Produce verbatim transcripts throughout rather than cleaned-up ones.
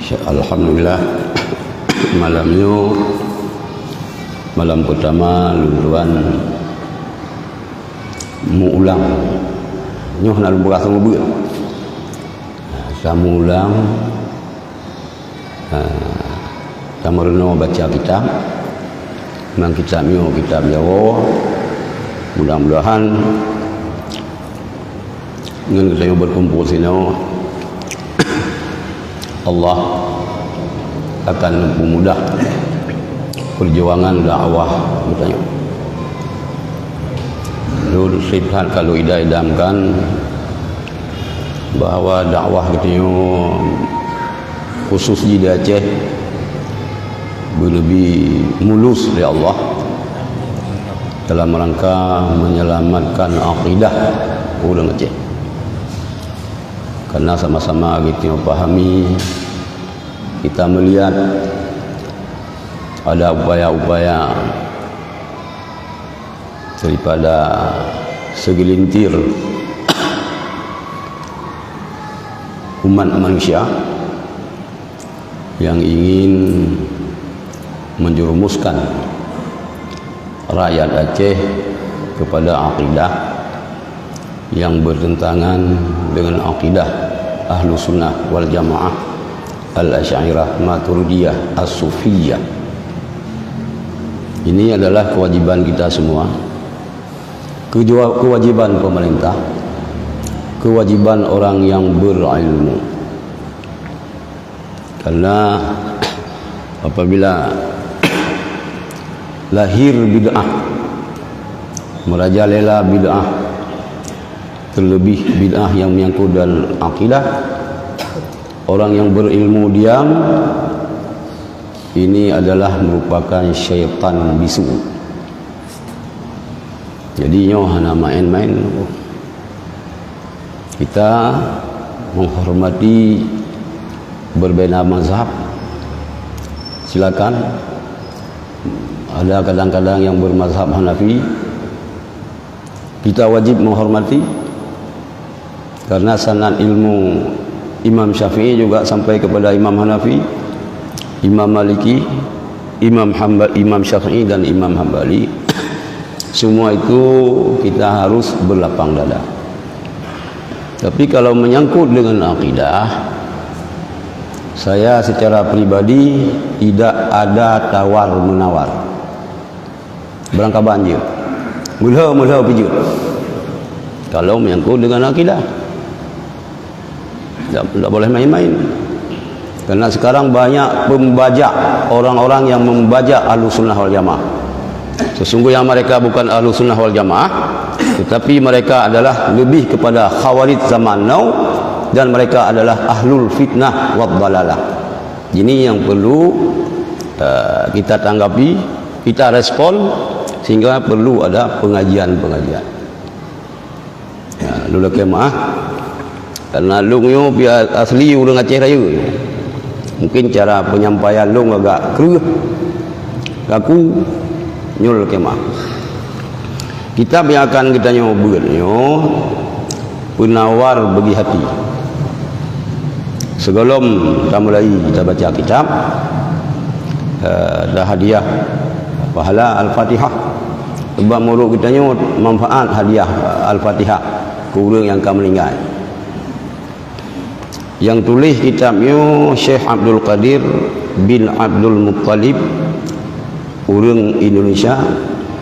Alhamdulillah, malam nyoe malam pertama lôn tuan meuulang. Nyoe hana lôn peugah seumeubeuet. Ka meuulang, ha, ka meurunoe baca kitab. Memang kitab nyoe kitab Jawoe. Mudah-mudahan ngon geutanyoe berkumpul sinoe, Allah akan mempermudah perjuangan dakwah geutanyoe. Lôn sifat kalau idam-idamkan bahwa dakwah geutanyoe khusus di Aceh beuneubri mulus lé Allah dalam rangka menyelamatkan akidah ureuëng Aceh. Karena sama-sama kita pahami, kita melihat ada upaya-upaya daripada segelintir umat manusia yang ingin menjerumuskan rakyat Aceh kepada akidah yang bertentangan dengan akidah Ahlussunnah wal Jamaah Al-Asy'ariyah Maturidiyah As-Sufiyah. Ini adalah kewajiban kita semua, kejua- kewajiban pemerintah, kewajiban orang yang berilmu. Karena apabila lahir bid'ah, merajalela bid'ah, terlebih bid'ah yang menyangkut dengan akidah, orang yang berilmu diam, ini adalah merupakan syaitan bisu. Jadi nyoe hana main-main. Kita menghormati berbeda mazhab, silakan. Ada kadang-kadang yang bermazhab Hanafi, kita wajib menghormati, karena sanad ilmu Imam Syafi'i juga sampai kepada Imam Hanafi, Imam Maliki, Imam Hamba- Imam Syafi'i dan Imam Hambali. Semua itu kita harus berlapang dada. Tapi kalau menyangkut dengan akidah, saya secara pribadi tidak ada tawar-menawar. Beurangkaban jeuet. Meulhö-meulhö pih jeuet. Kalau menyangkut dengan akidah. Tak, tak boleh main-main. Karena sekarang banyak pembajak, orang-orang yang membajak Ahlussunnah wal Jamaah. Sesungguhnya mereka bukan Ahlussunnah wal Jamaah, tetapi mereka adalah lebih kepada khawarij zaman now dan mereka adalah ahlul fitnah wad dalalah. Ini yang perlu, eh, kita tanggapi, kita respon, sehingga perlu ada pengajian-pengajian. Ya, lôn lakée meuáh. Karena lôn nyoe pih asli ureuëng Aceh Rayeuk. Mungkin cara penyampaian lôn agak kreueh. Kaku, nyoe lakée meuáh. Kitab yang akan kita nyoe beuet nyoe Penawar Bagi Hati. Sigohlom tamulai kita baca kitab, eh, ada hadiah pahala Al-Fatihah. Sebab murit geutanyoe manfaat hadiah Al-Fatihah keu ureuëng nyang ka meuninggai. Nyang tuléh kitab nyoe Syekh Abdul Qadir bin Abdul Muttalib, ureuëng Indonesia,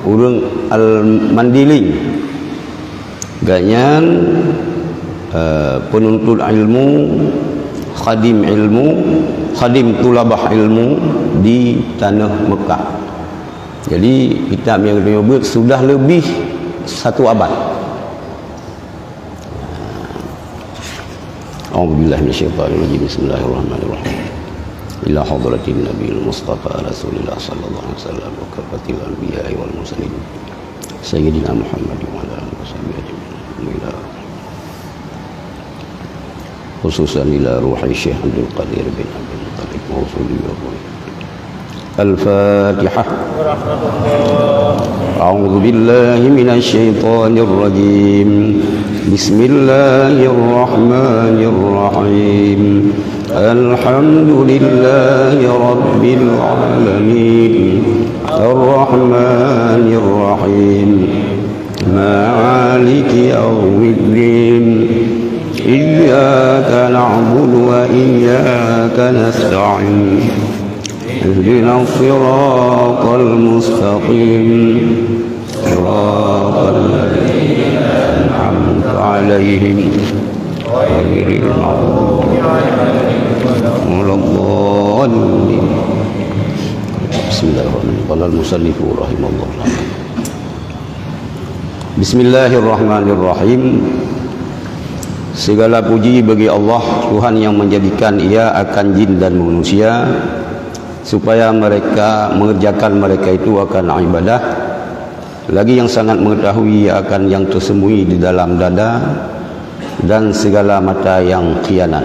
ureuëng Al-Mandiling. Gobnyan, eh, penuntut ilmu, khadim ilmu, khadim tulabah ilmu di tanah Mekah. Jadi, kitab nyang geutanyoe beuet sudah lebih satu abad. A'udzubillahi minasyaitonirrajim. Bismillahirrahmanirrahim. Ila hadratin Nabil Mustafa Rasulillah sallallahu alaihi wasallam wa kafatil anbiya wal mursalin. Sayyidina Muhammad wa ala alihi wa sahbihi ajma'in. Ila khususan ila ruhi Syekh Abdul Qadir bin Abdul Muttalib wa usuli wa furu'i. Al-Fatihah. A'udzu billahi minasy syaithanir rajim. Bismillahirrahmanirrahim. الحمد لله رب العالمين. الرحمن الرحيم. مالك يوم الدين. إياك نعبد وإياك نستعين. اهدنا الصراط المستقيم. صراط الذين أنعمت عليهم غير المغضوب عليهم ولا الضالين. بسم الله الرحمن الرحيم. قال المصنف رحمه الله تعالى. Bismillahirrahmanirrahim. Segala puji bagi Allah, Tuhan yang menjadikan ia akan jin dan manusia, supaya mereka mengerjakan mereka itu akan ibadah. Lagi yang sangat mengetahui akan yang tersembunyi di dalam dada dan segala mata yang khianat.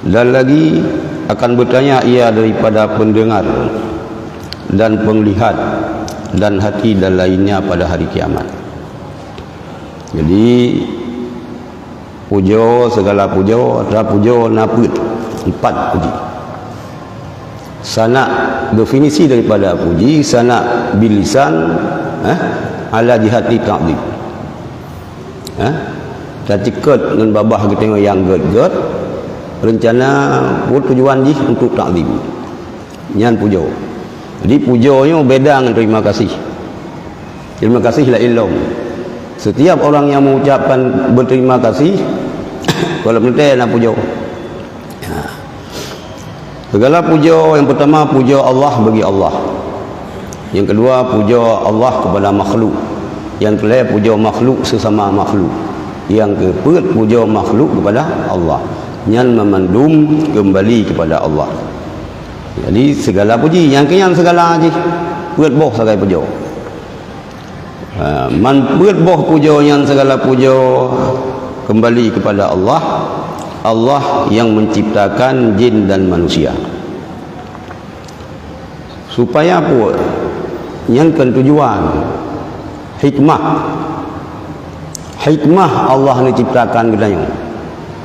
Dan lagi akan bertanya ia daripada pendengar dan penglihat dan hati dan lainnya pada hari kiamat. Jadi, pujoe, segala pujoe, atra pujoe na peuet, empat puji. Sanak, definisi daripada puji, sanak bilisan, eh, ala jihati ta'zim. Eh, taceukeut ngon babah geutanyoe nyang gét-gét, reuncana peutujuan jih untuk ta'zim. Nyan pujoe. Jadi, pujoe nyoe beda ngon terima kasih. Terima kasih laén lom. Setiap orang yang mengucapkan berterima kasih, kalau meunte na pujoe. Ha. Segala pujoe, yang pertama, pujoe Allah bagi Allah. Yang kedua, pujoe Allah kepada makhluk. Yang kelhée, pujoe makhluk sesama makhluk. Yang keupeuet, pujoe makhluk kepada Allah. Nyan memandum kembali kepada Allah. Jadi, segala puji, nyang keu nyan segala jih, peuet boh sagai pujoe. Ha, man peuet boh pujoe nyan segala pujoe kembali kepada Allah, Allah yang menciptakan jin dan manusia. Supaya apa? Nyan kan tujuan, hikmah. Hikmah Allah neuciptakan geutanyoe.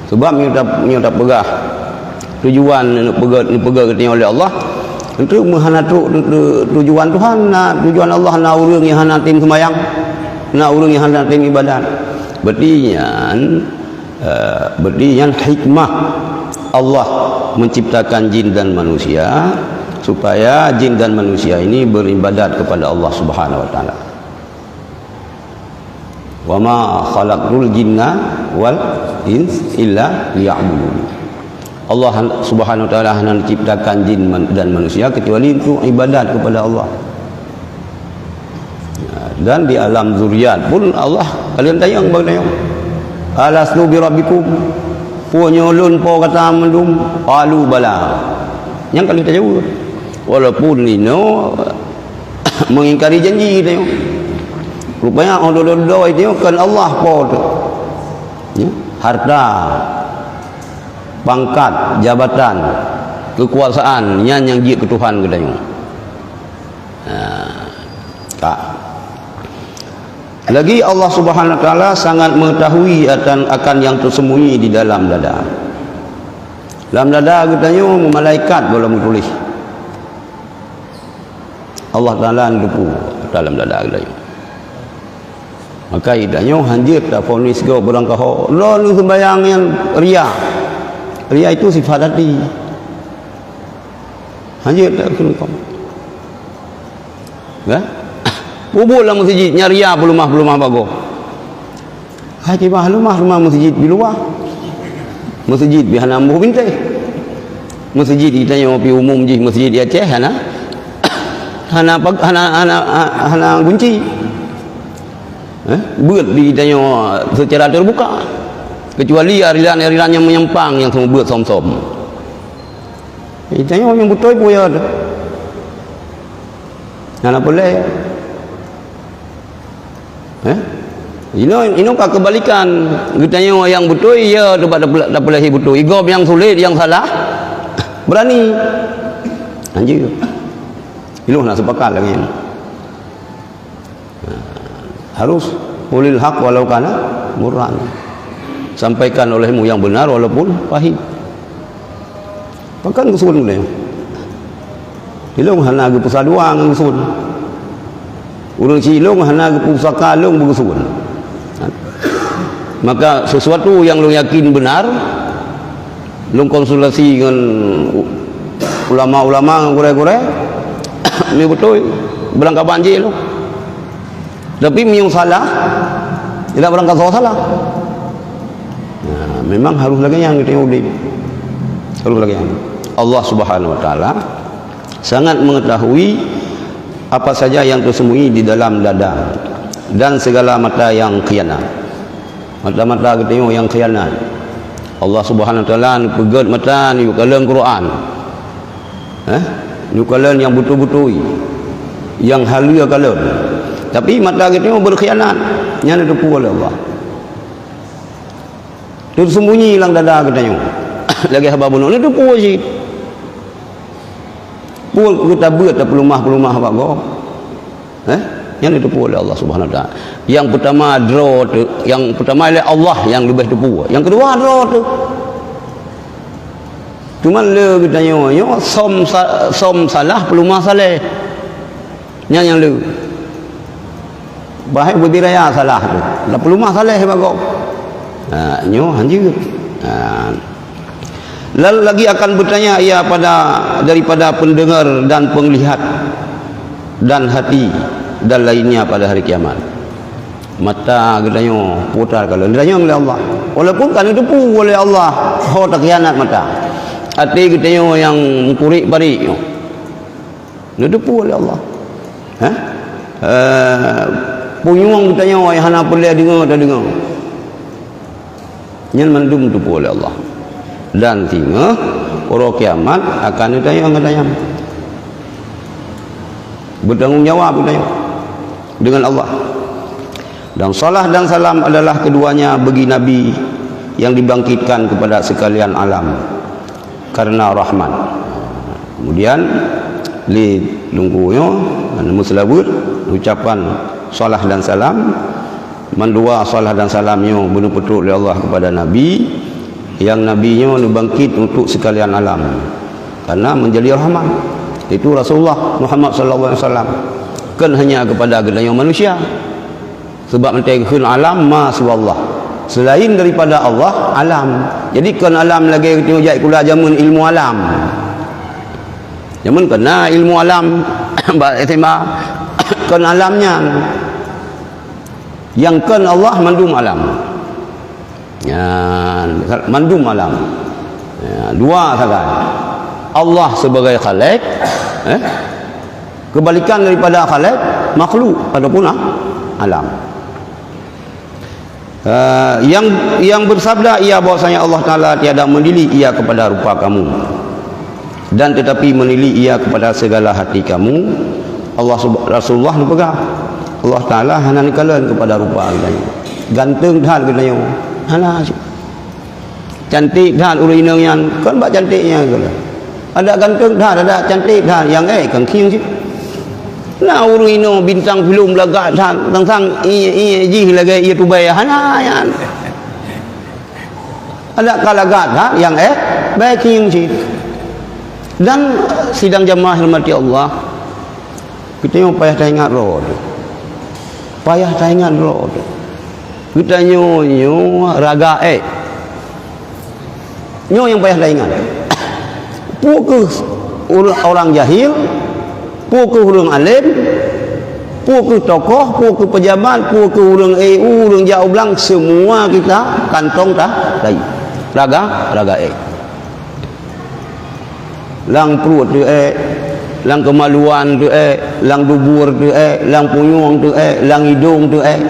Sebab meunyoe ta-, meunyoe tapeugah tujuan neupeugah, neupeugah geutanyoe lé Allah, tentu meuhana trok tu-, tu-, tujuan Tuhan, na tujuan Allah na ureuëng nyang hana tem seumayang, na ureuëng nyang hana tem ibadat. Berarti nyan, eh, berarti nyan hikmah Allah menciptakan jin dan manusia, supaya jin dan manusia ini beribadat kepada Allah Subhanahu wa Taala. "Wa ma khalaqtul jinna wal ins illa liya'budun." Allah Subhanahu wa Taala hana ciptakan jin man-, dan manusia kecuali untuk ibadat kepada Allah. Dan di alam zuriat pun Allah kalon tanyong bak tanyong, "Alastu birabbikum?" Peue nyoe lôn po gata mandum? Qalu bala. Nyang kalon tajaweueb. Walaupun inoe mengingkari janji geutanyoe. Rupanya óh dudoe-dudoe geutanyoe kon Allah po teuh. Ya, harta, pangkat, jabatan, kekuasaan, nyan nyang jeuet keu Tuhan geutanyoe. Ha, ka. Lagi Allah Subhanahu wa Taala sangat mengetahui akan, akan yang tersembunyi di dalam dada. Lam dada geutanyoe malaikat gohlom geutuléh. Allah Taala neuteupeue dalam dada geutanyoe. Maka geutanyoe hanjeuet tafonis gob beurangkaho, lôn seumbahyang nyang ria. Ria itu sifat hati. Hanjeuet tafonis gob. Kan? Peubuet lam meuseujid nyang ria peuleumah-peuleumah bagoe. Hai, kiban leumah-leumah meuseujid di luwa. Meuseujid pih hana amboh bintéh. Meuseujid geutanyoe pih umum jih meuseujid di Aceh hana, hana pag-, hana, hana, hana gunci. Eh, beuet di geutanyoe secara terbuka. Kecuali ariran-ariran nyang meunyimpang nyang seumeubeuet som-som. Geutanyoe nyang beutôi peue ya teuh. Hana peureulée. Eh? Inoe, inoe ka keubalikan. Geutanyoe nyang beutôi, ya, teuba tapeu-, tapeulahé beutôi. Gob nyang sulet, nyang salah, beurani. Hanjeuet. Inoe na seupakat lagée nyan. Harus qulil haq walau kana murran. Sampaikan olehmu yang benar walaupun pahit. Pakon geusuôn ulée? Ilông hana geupeusaduwa ngon geusuôn. Ureuëng cilông hana geupusaka lông beugeusuôn. Maka sesuatu yang lông yakin benar, lông konsultasi ngon ulama-ulama, ngon gurée-gurée, ni beutôi, barangkaban jih lông. Tapi meunyoe salah, tidak barangkasoe salah. Nah, memang harus lagée nyan geutanyoe udeb. Harus lagée nyan. Allah Subhanahu wa Taala sangat mengetahui apa saja yang tersembunyi di dalam dada dan segala mata yang khianat. Mata-mata geutanyoe yang khianat. Allah Subhanahu wa Taala neupeugét mata neuyue kalon Quran. Eh? Neuyue kalon nyang beutôi-beutôi. Nyang haleue kalon. Tapi mata geutanyoe beukhianat. Nyan neuteupeue lé Allah. Teuseumbunyi lam dada geutanyoe. Lagée haba bunoe neuteupeue cit. Peue geutabeuet tapeuleumah-peuleumah bak gob? Eh? Nyan neuteupeue lé Allah Subhanahu wa Taala. Nyang peutama droe teuh, nyang peutama lé Allah nyang leubeh teupeue. Nyang keudua droe teuh. Cuman lé geutanyoe nyoe som sa-, som salah peuleumah saleh. Nyan nyang lé. Bahai bubé raya salah teuh. Lah peuleumah saleh bak gob. Ha, nyoe hanjeuet. Ha. Lalu lagi akan bertanya ia pada, daripada pendengar dan penglihat dan hati dan lainnya pada hari kiamat. Mata geutanyoe putar kalon, neutanyong lé Allah. Walaupun ka neuteupeue lé Allah ho takhianat mata. Até geutanyoe nyang meukurek-parek nyoe. Neuteupeue lé Allah. Hah? Eh, punyueng geutanyoe nyang hana peureulée deungoe tadeungoe. Nyan mandum neuteupeue lé Allah. Dan singoh uroe kiamat akan neutanyong-tanyong. Bertanggung jawab geutanyoe dengan Allah. Dan salah dan salam adalah keduanya bagi Nabi yang dibangkitkan kepada sekalian alam karena rahmat. Kemudian lé lungku nyoe meuseulaweuet ucapan salah dan salam. Mandua salah dan salam nyoe beuneupeutrok lé Allah kepada Nabi, yang Nabi nyoe neubangkit untuk sekalian alam, karena menjadi rahmat. Itu Rasulullah Muhammad sallallahu alaihi wasallam, kon hanya kepada geutanyoe manusia. Sebab mantong kheun alam ma siwallah, selain daripada Allah, alam. Jadi kon alam lagée geutanyoe jak sikula jameun ilmu alam. Jameun kon na ilmu alam bak S M A, kon alam nyan. Nyang kon Allah mandum alam. Nyan, mandum alam. Ya, dua sagai. Allah sebagai Khalik, eh? Kebalikan daripada Khalik, makhluk ataupun a-, alam. Eh, yang, yang bersabda ia bahwasanya Allah Taala tiada menilik ia kepada rupa kamu, dan tetapi menilik ia kepada segala hati kamu. Allah Sub-, Rasulullah neupeugah, Allah Taala hana neukalon kepada rupa geutanyoe. Ganteng that geutanyoe, hana. Cantik that ureuëng inong nyan, kon bak cantik nyan geutanyoe. Ada ganteng that, ada cantik that, nyang ék kon khieng cit. Na ureuëng inong bintang filem lagak that, sang-sang ié-ié jih lagée ié tubai, hana nyan. Ada ka lagak that, nyang ék, bèk khieng cit. Dan sidang jamaah rahmati Allah, geutanyoe payah taingat droe teuh. Payah taingat droe teuh. Geutanyoe nyoe raga ék. Nyoe nyang payah taingat. Peue keuh ur-, orang jahil, peue keuh ureuëng além, peue keuh tokoh, peue keuh pejabat, peue keuh ureuëng E U, ureuëng jak u blang, semua kita kantong ta-, tai. Raga, raga ék. Lam pruet teuh ék, lam keumaluan teuh ék, lam dubur teuh ék, lam punyueng teuh ék, lam idong teuh ék.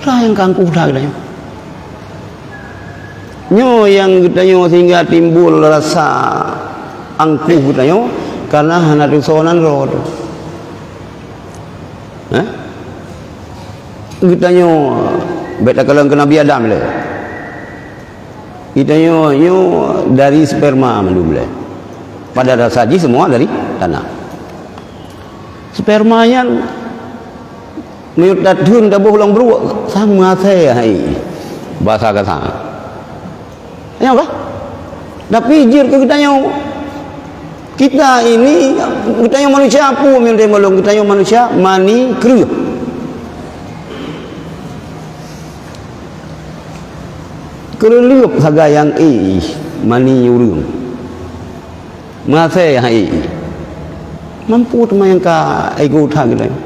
Peue nyang ka angkuh that geutanyoe? Nyoe nyang geutanyoe sehingga timbul rasa angkuh geutanyoe, karena hana teusoe nan droe teuh. Hah? Geutanyoe bèk takalon keu Nabi Adam lé. Geutanyoe nyoe dari sperma mandum lé. Pada dasar jih semua dari tanah. Sperma nyan meunyoe tatheun taboh lam bruek, sama asai hai. Bahasa kasar. Nyoe kah? Tapi jeuet keu geutanyoe. Kita ini, geutanyoe manusia, peue meuntée meulong, geutanyoe manusia mani kreueh. Keureuleub sagai nyang éh mani ureuëng. Meuhasé nyang éh. Mampu teuma nyang ka ego that geutanyoe.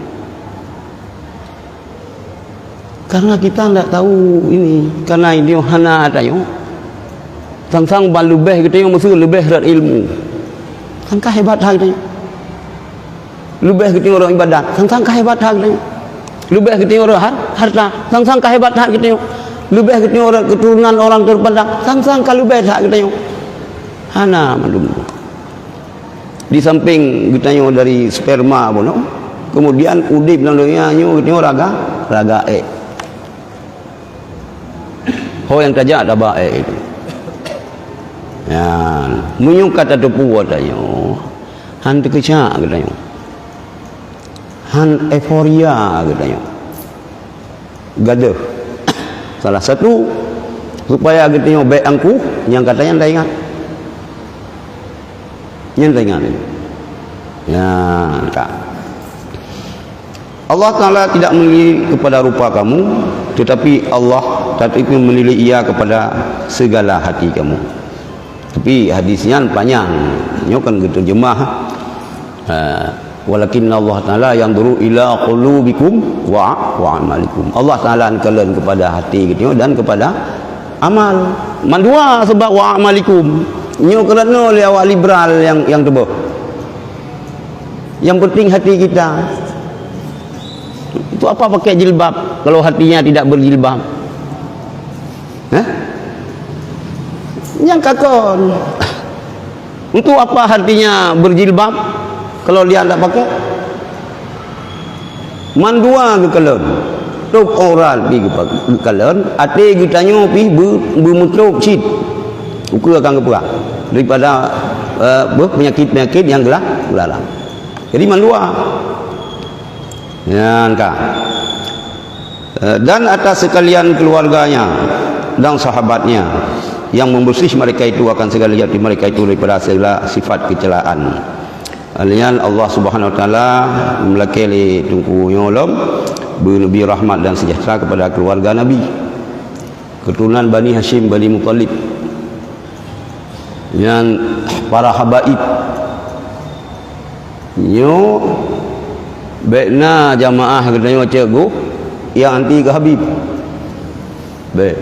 Karena kita ndak tahu ini, karena ini hana tanyoe. Sang-sang ban leubeh geutanyoe meuseu leubeh rot ilmu. Sang ka hebat that geutanyoe. Leubeh geutanyoe rot ibadat, sang-sang ka hebat that geutanyoe. Leubeh geutanyoe rot har-, harta, sang-sang ka hebat that geutanyoe. Leubeh geutanyoe rot keuturonan orang terpandang, sang-sang ka leubeh that geutanyoe. Hana mandum. Di samping geutanyoe dari sperma bunoe, kemudian udeb lam donya nyoe geutanyoe raga, raga ék. Ho nyang tajak taba ék itu. Nyan, meunyoe ka tateupeue tanyoe, han teukeucak geutanyoe. Han euforia geutanyoe. Gadoh. Salah satu, supaya geutanyoe bék angkuh, nyang kata nyan taingat. Nyan taingat. Ya, ka. Allah Ta'ala tidak menilai kepada rupa kamu, tetapi Allah, tetapi menilai ia kepada segala hati kamu. Tapi hadis nyan panyang. Nyoe kan geuteurjeumah, ha, "Walakinna Allah Ta'ala yanzuru ila qulubikum wa, wa amalikum." Allah Ta'ala neukalon kepada hati geutanyoe dan kepada amal. Mandua sebab wa amalikum. Nyoe keureunoe lé awak liberal nyang, nyang teuboh. Yang penting hati kita. Untuk apa pakai jilbab kalau hatinya tidak berjilbab? Hah? Nyang ka kon. Untuk apa hatinya berjilbab kalau dia tak pakai? Mandua geukalon. Tôb aurat pih geupa-, geukalon, até geutanyoe pih beu-, beumeutrôb cit. Ukeue akan geupeugah daripada, eh, beuh, penyakit-penyakit nyang geulah-, geularang. Jadi mandua. Nyan ka. Eh, dan atas sekalian keluarganya dan sahabatnya yang membersih mereka itu akan segala jati mereka itu daripada segala sifat kecelaan. Nyan Allah Subhanahu Wa Taala meulakée lé Teungku nyoe lom beu Nabi rahmat dan sejahtera kepada keluarga Nabi, keturunan Bani Hashim, Bani Muthalib. Nyan para habaib. Nyoe bék na jamaah geutanyoe cek gu nyang anti keu Habib. Bék.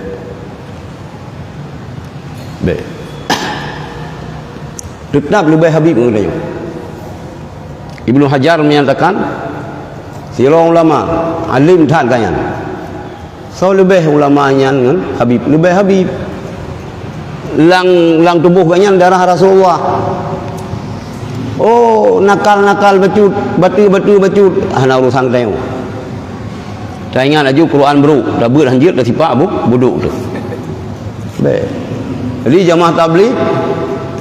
Bék. Teutap leubeh Habib ngon geutanyoe. Ibnu Hajar menyatakan, sidroe ulama, alim that gobnyan. Soe leubeh ulama nyan ngon Habib? Leubeh Habib. Lam, lam tuboh gobnyan darah Rasulullah. Oh, nakal-nakal bacut, bateue-bateue bacut, hana urusan tanyoe. Taingat laju Quran brôk, tabeuet hanjeuet, tasipak bu-, budôk tu. Bék. Jadi jamaah tabligh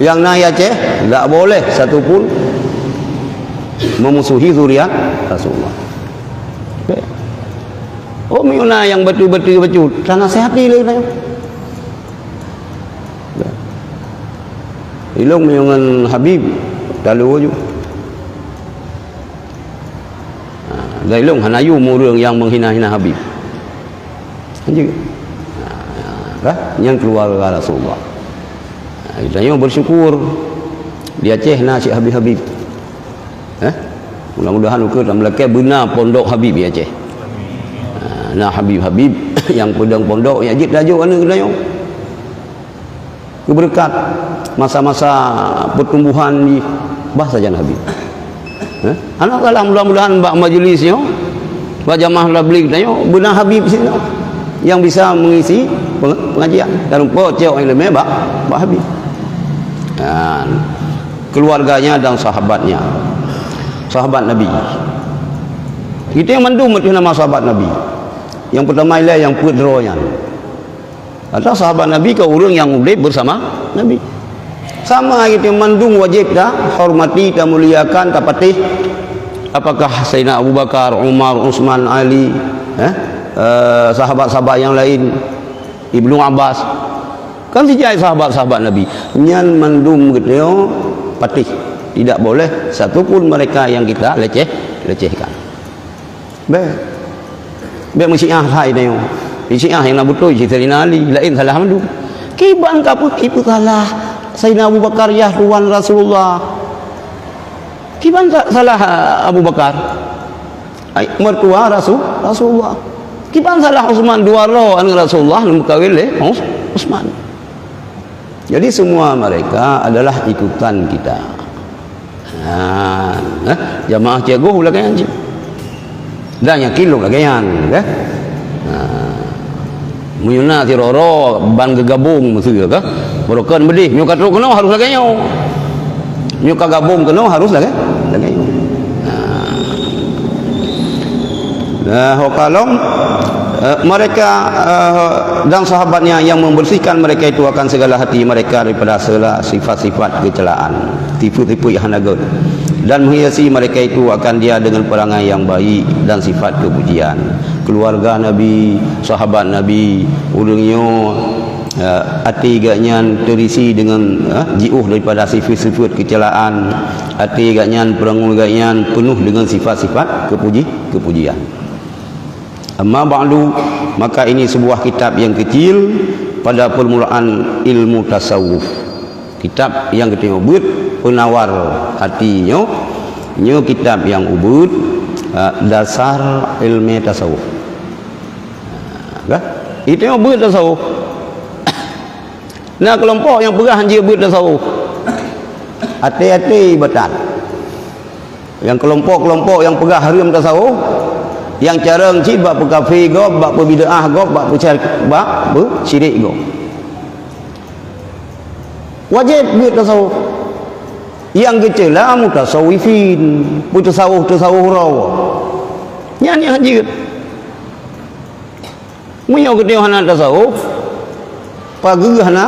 nyang na di Aceh, tak boleh satu pun memusuhi zuriat Rasulullah. Bék. Oh, meunyoe na nyang bateue-bateue bacut, tanasihati lé geutanyoe. Ilong meunyoe ngon Habib, talu aju. Ha, dan ilong hana yum ureuëng nyang menghina-hina Habib. Anjing. Ha, kan? Nyang keluarga Rasulullah. Ha, geutanyoe bersyukur di Aceh na Syekh Habib-Habib. Eh? Mudah-mudahan ukeue tameulakée beuna pondok Habib di Aceh. Ha, na Habib-Habib nyang peudong pondok, nyang jeuet tajok aneuk geutanyoe. Keu beureukat masa-masa pertumbuhan di bah sajan Habib. Eh? Aneuk galak mudah-mudahan bak majlis nyoe, bak jamaah tabligh tanyoe, beuna Habib sinoe nyang bisa mengisi peng-, pengajian. Dan rumpok cok ileumé bak, bak Habib. Dan keluarganya dan sahabatnya. Sahabat Nabi. Kita nyang mandum ateueh nama sahabat Nabi. Nyang pertama ialah nyang peuet droe nyan. Atau sahabat Nabi ka ureuëng nyang udeb bersama Nabi. Sama gitu, mandum wajib tahormati, tamuliakan, tapatéh. Apakah Sayyidina Abu Bakar, Umar, Utsman, Ali, eh, eh, sahabat-sahabat yang lain, Ibnu Abbas, Kan sijai sahabat-sahabat Nabi. Nyan mandum geutanyoe patéh. Tidak boleh satu pun mereka yang kita leceh, lecehkan. Bèk. Bèk meusiah hai tanyoe. Meusiah nyang na beutôi cit Saidina Ali, laén salah mandum. Kiban ka peu-, kipeusalah Saidina Abu Bakar, yah tuan Rasulullah. Kiban sa-, salah, ah, Abu Bakar? Ai, mertua Rasul, Rasulullah. Kiban salah Utsman, dua droe aneuk Rasulullah, nyang meukawen lé Us-, Utsman. Jadi semua mereka adalah ikutan kita. Ha, eh, jamaah cikgu lagèe nyan cit. Dan yakin lôn lagèe nyan, kan? Ha. Meunyoe na sidroe-droe ban geugabong miseue ka, barokon meudeh, nyoe ka trok keunoe harôh lagèe nyoe. Nyoe ka gabong keunoe harôh lagèe, lagèe nyoe. Ha. Nah, ho kalon, eh, mereka, eh, dan sahabatnya yang membersihkan mereka itu akan segala hati mereka daripada segala sifat-sifat kecelaan, tipu-tipu yang hana gét, dan menghiasi mereka itu akan dia dengan perangai yang baik dan sifat kepujian. Keluarga Nabi, sahabat Nabi, ureueng nyoe, eh, até geuh nyan terisi dengan, eh, jiôh daripada sifat-sifat kecelaan, até geuh nyan, peurangui geuh nyan penuh dengan sifat-sifat kepuji-, kepujian. Amma ba'du, maka ini sebuah kitab yang kecil pada permulaan ilmu tasawuf. Kitab nyang geutanyoe beuet, Penawar Hati nyoe, nyoe kitab nyang ubeuet, ah, dasar ilmu tasawuf. Ka? Geutanyoe beuet tasawuf. Na keulompok nyang peugah hanjeuet beuet tasawuf. Até-até batat. Nyang keulompok-keulompok nyang peugah hareuem tasawuf, nyang carông cit bak peukafé gob, bak peubid'ah gob, bak peusyar-, bak peusyirik gob. Wajéb beuet tasawuf. Nyang geuceula mutasawwifin, peutasawuf-tasawuf uroe. Nyan nyang hanjeuet. Meunyoe geutanyoe hana tasawuf, pageue hana,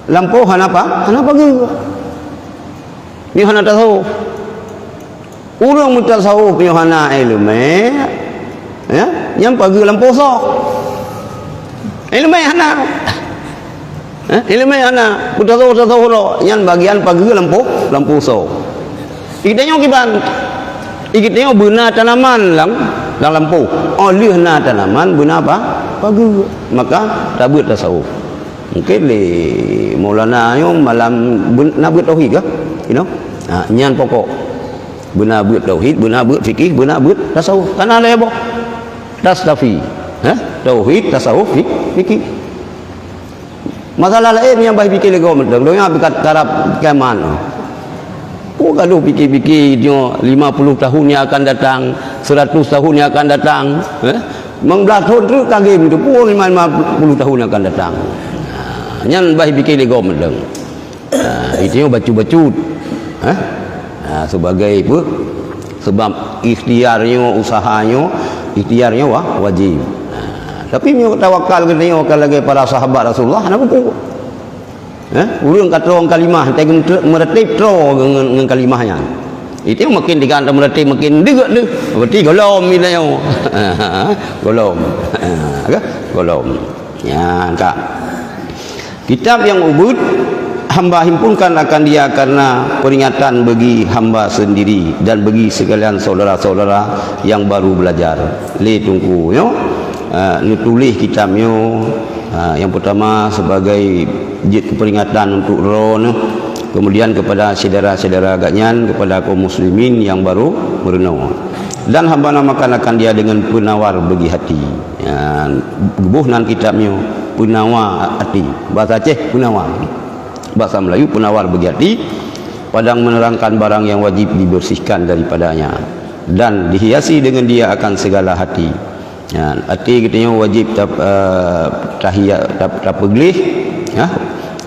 lampôh hana pa-, hana pageue. Nyoe hana tasawuf. Ureueng meutasawuf nyoe hana iéleumé, ya, nyan pageue lampôh soe? Iéleumé hana. Eh, iéleumé hana, peutasawuf-tasawuf uroe, nyan bagian pageue lampôh, lampôh soe. Geutanyoe kiban, geutanyoe beuna tanaman lam, lam lampôh. Óh lheueh na tanaman beuna pa-, pageue, maka tabeuet tasawuf. Mungkin lé Maulana nyoe malam beun-, na beuet tauhid kah? You know? Ha, nyan pokok. Beuna beuet tauhid, beuna beuet fikih, beuna beuet tasawuf. Kana lhèe boh. Tastafi. Ha? Tauhid, tasawuf, fi-, fikih. Masalah laén nyang bah pike lé gob mantong, donya beukat karab kiamat. Oh, gadoh pike-pike nyoe lima puluh tahun yang akan datang, seratus tahun yang akan datang, eh? Limong blaih thon treuk ka gém teupeu lima, lima puluh tahun yang akan datang. Ha, nyan bah pike lé gob mantong. Ha, itu nyoe bacut-bacut. Ha? Ha, sebagai apa? Sebab ikhtiar nyoe, usaha nyoe, ikhtiar nyoe wa-, wajib. Ha, tapi meunyoe tawakal geutanyoe ka lagèe para sahabat Rasulullah, hana peue-peue. Ha? Ureueng ka troe kalimah, teuka meureuti-, meureuti troe ngon, ngon kalimah nyan. Itu makin digantung meureuti makin deuk deuh. Berarti golom geutanyoe. Golom. Ha, ka? Golom. Nyan ka. Kitab nyang ubeuet hamba himpunkan akan dia karena peringatan bagi hamba sendiri dan bagi sekalian saudara-saudara yang baru belajar. Lé Teungku nyoe, ah, neutuléh kitab nyoe, ah, nyang peutama sebagai jeuet keuperingatan untuk droeneuh, kemudian kepada syedara-syedara geuhnyan, kepada kaum muslimin nyang baru meurunoe. Dan hamba namakan akan dia dengan penawar bagi hati. Ya, geuboh nan kitab nyoe, Peunawa Até. Bahasa Aceh, Peunawa. Bahasa Melayu, Penawar Bagi Hati. Padang menerangkan barang yang wajib dibersihkan daripadanya dan dihiasi dengan dia akan segala hati. Ya, até geutanyoe wajib tap-, eh, tahia-, tap-, tapeugleh, ya,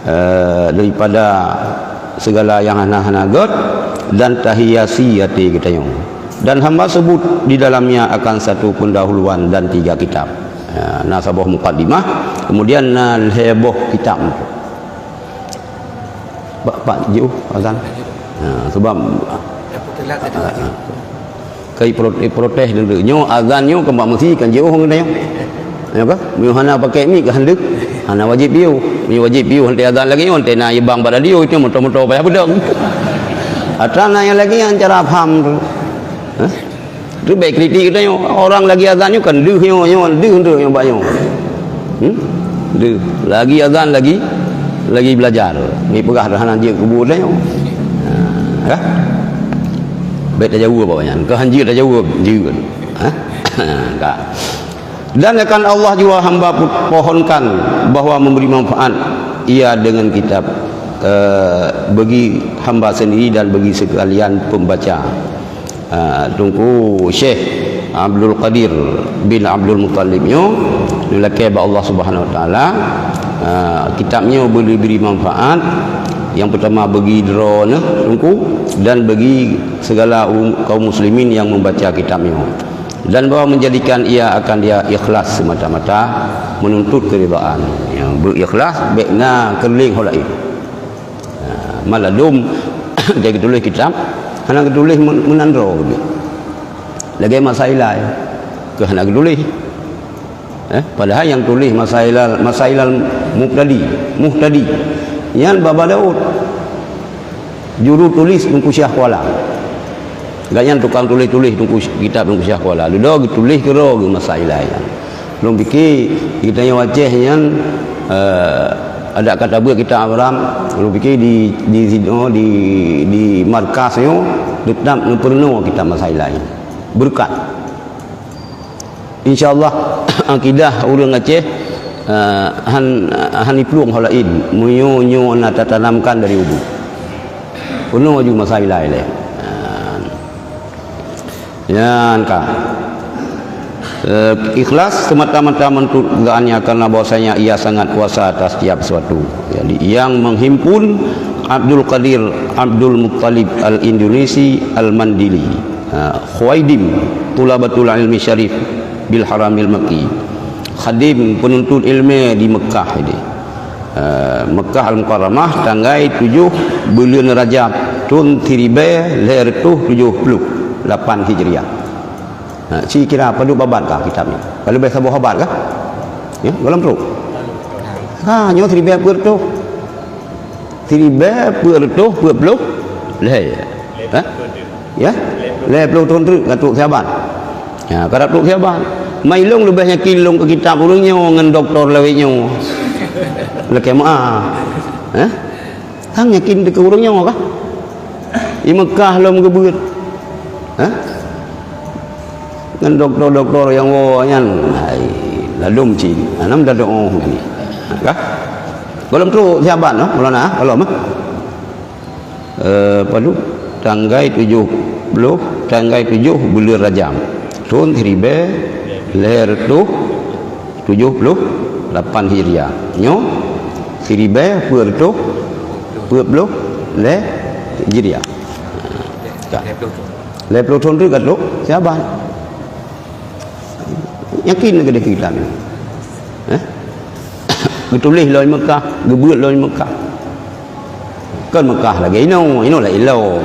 eh, daripada segala yang hana-hana gét dan tahiasi até geutanyoe. Dan hamba sebut di dalamnya akan satu pendahuluan dan tiga kitab. Ha, na saboh mukadimah, kemudian na lhèe boh kitab. Bak, bak jiôh azan. Ha, sebab, ha, ha. Kai pro-, eh, protes dulu. Nyoe azan nyoe keumbang meusi kan jiôh ngon nyoe. Ya kan? Meunyoe hana pakai mik, ka han deuh. Hana wajéb piôh. Meunyoe wajéb piôh, hana azan lagée nyoe, hana na ibang bak radio, itu moto-moto payah peudong. Atra na nyang lagée nyan cara paham tu. Hah? Tu baik kritik kita nyoe. Orang lagi azan nyoe kan deuh nyoe, nyoe deuh untuk nyoe bak nyoe. Hmm? Deuh. Lagi azan lagi, lagi belajar. Ni peugah dah hana jeuet kubu dah nyoe. Ha, ya? Baik tajaweueb awak nyan. Keu han jeuet tajaweueb, jeuet. Ha? Ka. Dan akan Allah jua hamba pu-, pohonkan bahwa memberi manfaat ia dengan kitab, eh, bagi hamba sendiri dan bagi sekalian pembaca. Ah, Teungku Syekh Abdul Qadir bin Abdul Muttalib nyoe, neulakée bak Allah Subhanahu Wa Taala, ah, kitab nyoe boleh beri manfaat, yang pertama bagi droeneuh Teungku dan bagi segala um-, kaum muslimin yang membaca kitab nyoe. Dan bahwa menjadikan ia akan dia ikhlas semata-mata menuntut keridaan. Nyang beu ikhlas, bék na keulieng ho laén. Ha, maladum, dia geutuléh kitab, hana geutuléh men-, meunan droe geuh. Lagée masa ilai, keu hana geutuléh. Eh, padahai nyang tuléh masa ilal, masa ilal mubtadi, muhtadi. Nyan Baba Daud. Juru tulis Teungku Syah Kuala. Gobnyan tukang tuléh-tuléh Teungku Sy-, kitab Teungku Syah Kuala. Dudoe geutuléh keudroe geuh masa ilai nyan. Lôn pike geutanyoe Aceh nyan, eh, adak ka tabeuet kitab Abraham, lôn pike di, di sinoe, di, di markas nyoe, teutap neupeurunoe kitab masa ilai. Beureukat. Insya Allah, akidah ureuëng Aceh, eh, han, han iplueng ho laén, meunyoe nyoe na tatanamkan dari ubeut. Peunoh ju masa ilai lé. Nyan ka. Eh, ikhlas semata-mata menuntut keridaan-Nya karena bahwasanya Ia sangat kuasa atas setiap sesuatu. Jadi, yang menghimpun Abdul Qadir Abdul Muttalib Al-Indonesi Al-Mandili. Ha, Khuwaidim, Thulabatul Ilmi Syarif bil Haramil Makki. Khadim, penuntut ilmu di Mekah ini. Eh, Mekah Al-Mukarramah, tanggai tujoh buleuen Rajab, thon siribée lhée reutôh tujoh ploh lapan Hijriah. Ha, ci kira padub abad kah kitab nyoe? Ka leubeh saboh abad kah? Ya, gohlom trok. Ha, nyoe siribée peuet reutôh. Siribée peuet reutôh peuet ploh lhée. Ha? Ya? Lhée ploh thon treuk ka trok siaban. Ya, ka trok siaban. Mai lôn leubeh yakin lôn keu kitab ureuëng nyoe ngon doktor lawét nyoe. Lakée meu'ah. Ha? Hang yakin teuh keu ureuëng nyoe kah? Di Mekah lom geubeuet. Ha? Ngon doktor-doktor nyang woe nyan, hai, ladom cit. Hana meudadoe oh ni. Kah? Gohlom trok siaban, noh, Maulana, gohlom, eh? Eh, padub? Tanggai tujoh ploh, tanggai tujoh buleuen Rajab. Thon siribée lhée reutôh tujoh ploh lapan Hijriah. Nyoe siribée peuet reutôh peuet ploh lhée Hijriah. Ka. Lhée ploh thon treuk ka trok siaban. Yakin keudeh kitab nyoe. Eh? Geutuléh lom Mekah, geubeuet lom Mekah. Kon Mekah lagée inoe, inoe laén lom.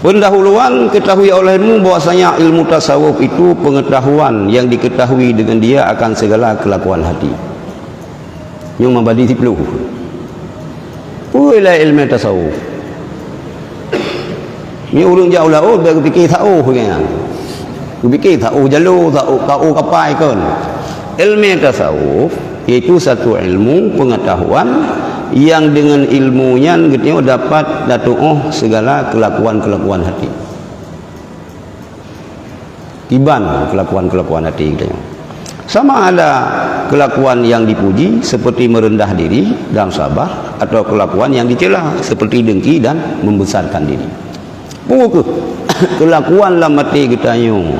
Pendahuluan, ketahui olehmu bahwasanya ilmu tasawuf itu pengetahuan yang diketahui dengan dia akan segala kelakuan hati. Nyoe mabadi siploh. Peue ilée ilmu tasawuf? Nyoe ureuëng jak u laôt, bèk geupike sa'oh nyan. Geupike sa'oh jaloe, sa'oh kaô kapai kon. Ilmu tasawuf yaitu satu ilmu pengetahuan yang dengan ilmu nyan geutanyoe dapat tatuoh segala kelakuan-kelakuan hati. Kiban kelakuan-kelakuan hati geutanyoe. Sama ada kelakuan yang dipuji seperti merendah diri dan sabar, atau kelakuan yang dicela seperti dengki dan membesarkan diri. Peue keuh kelakuan lam até geutanyoe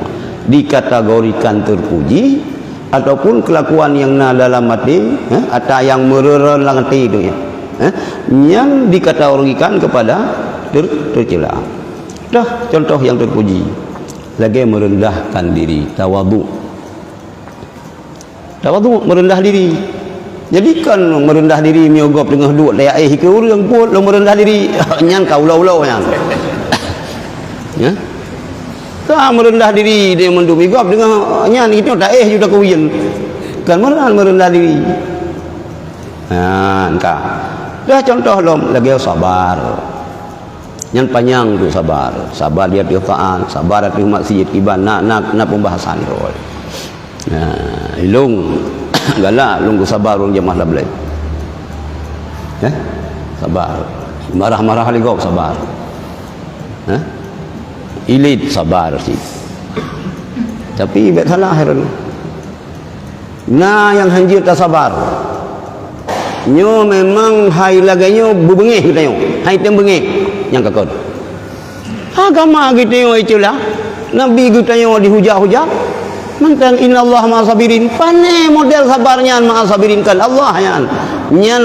dikategorikan terpuji, ataupun kelakuan nyang na dalam até, eh, ata nyang meureureuen lam até tu, ya, eh, nyan dikategorikan kepada ter-, tercela. Dah contoh yang terpuji, lagée merendahkan diri, tawadhu. Tawadhu, merendah diri. Jadi, kon merendah diri meunyoe gob teungoh duek tayakée keu ureuëng pun lôn merendah diri. Nyan ka ulo-ulo nyan. Ya. Ah, meureundah diri dia mandum. Igob deungon nyan, itu tak eh juta kuyen. Kan meureundah, meureundah diri. Ha, ka. Dah contoh lom lagèe sabar. Nyan panyang tu sabar. Sabar di ateueh taat, sabar ateueh maksiat, kiban na, na, na pembahasan tu. Nah, ilong galak lôn sabar ureueng jamaah lam laén. Eh? Sabar. Marah-marah lé gob sabar. Eh? Ilit sabar cit. Tapi bèk salah, hai droeneuh. Na nyang hanjeuet tasabar. Nyoe memang hai lagèe nyoe beubeungéh geutanyoe. Hai tem beungéh nyang ka kon. Agama geutanyoe itulah. Nabi geutanyoe dihujat-hujat. Mantong innallaha ma'as sabirin. Pané model sabar nyan ma'as sabirin kan Allah nyan. Nyan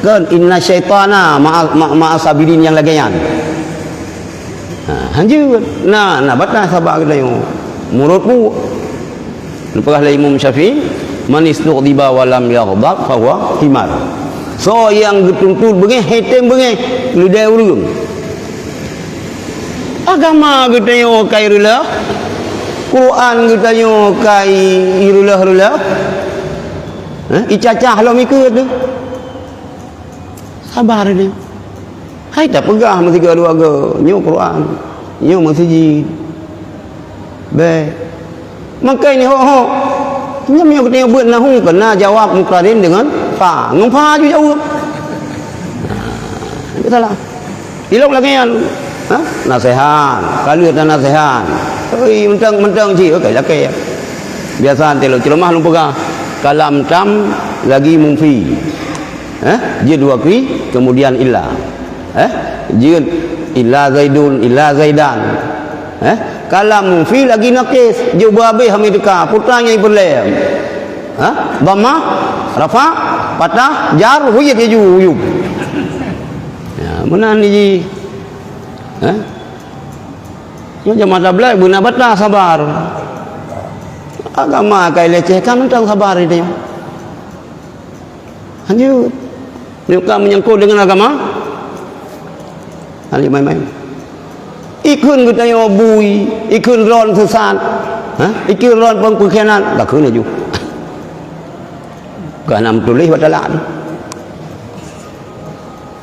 kan inna syaitana ma'a, ma, ma'as sabirin nyang lagèe nyan. Ha, hanjeuet. Na, na batas sabar geutanyoe. Meurot buet. Neupeugah lé Imam Syafi'i, "Man istughdiba wa lam yaghdab fahuwa himar." Soe nyang geutuntot beungéh, hetem beungéh, leudée ureueng. Agama geutanyoe kai reulah, Quran geutanyoe kai ireulah-reulah. Eh, icacah lom ikeue teuh. Sabar ni. Hai tapeugah meusigoe dua go, nyoe Quran, nyoe meuseujid. Bèk. Mangkai ni hok-hok. Nyoe meunyoe geutanyoe beuet nahu keu na jawab mukarin deungon fa. Ngon fa ju jaweueb. Nah, itu salah. Ilok lagèe nyan. Ha? Naseuhat. Ka lheueh na naseuhat. Oi, mantong-mantong cit. Oke, lakèe. Biasa teuh lôn ceramah lôn peugah. Kalam tam lagi munfi. Eh? Jeuet dua kali, kemudian illa. Eh? Jeuet illa Zaidun, illa Zaidan. Eh? Kalam munfi lagi naqis, jeuet beuhabéh hami teuka, putra nyang peureulèe. Ha? Dhammah, rafa, patah, jar, wujud laju, wujud. Ya, meunan ji. Eh? Nyoe jamaah tabligh beuna batas sabar. Agama kai lecehkan mantong sabar itu. Hanjeuet. Nyoe ka menyangkut dengan agama. Hana main-main. Ikheun geutanyoe bui, ikheun droen sesat. Ha? Ikheun droen pengkhianat, ka kheun laju. Ka na meutuléh bak talak tu.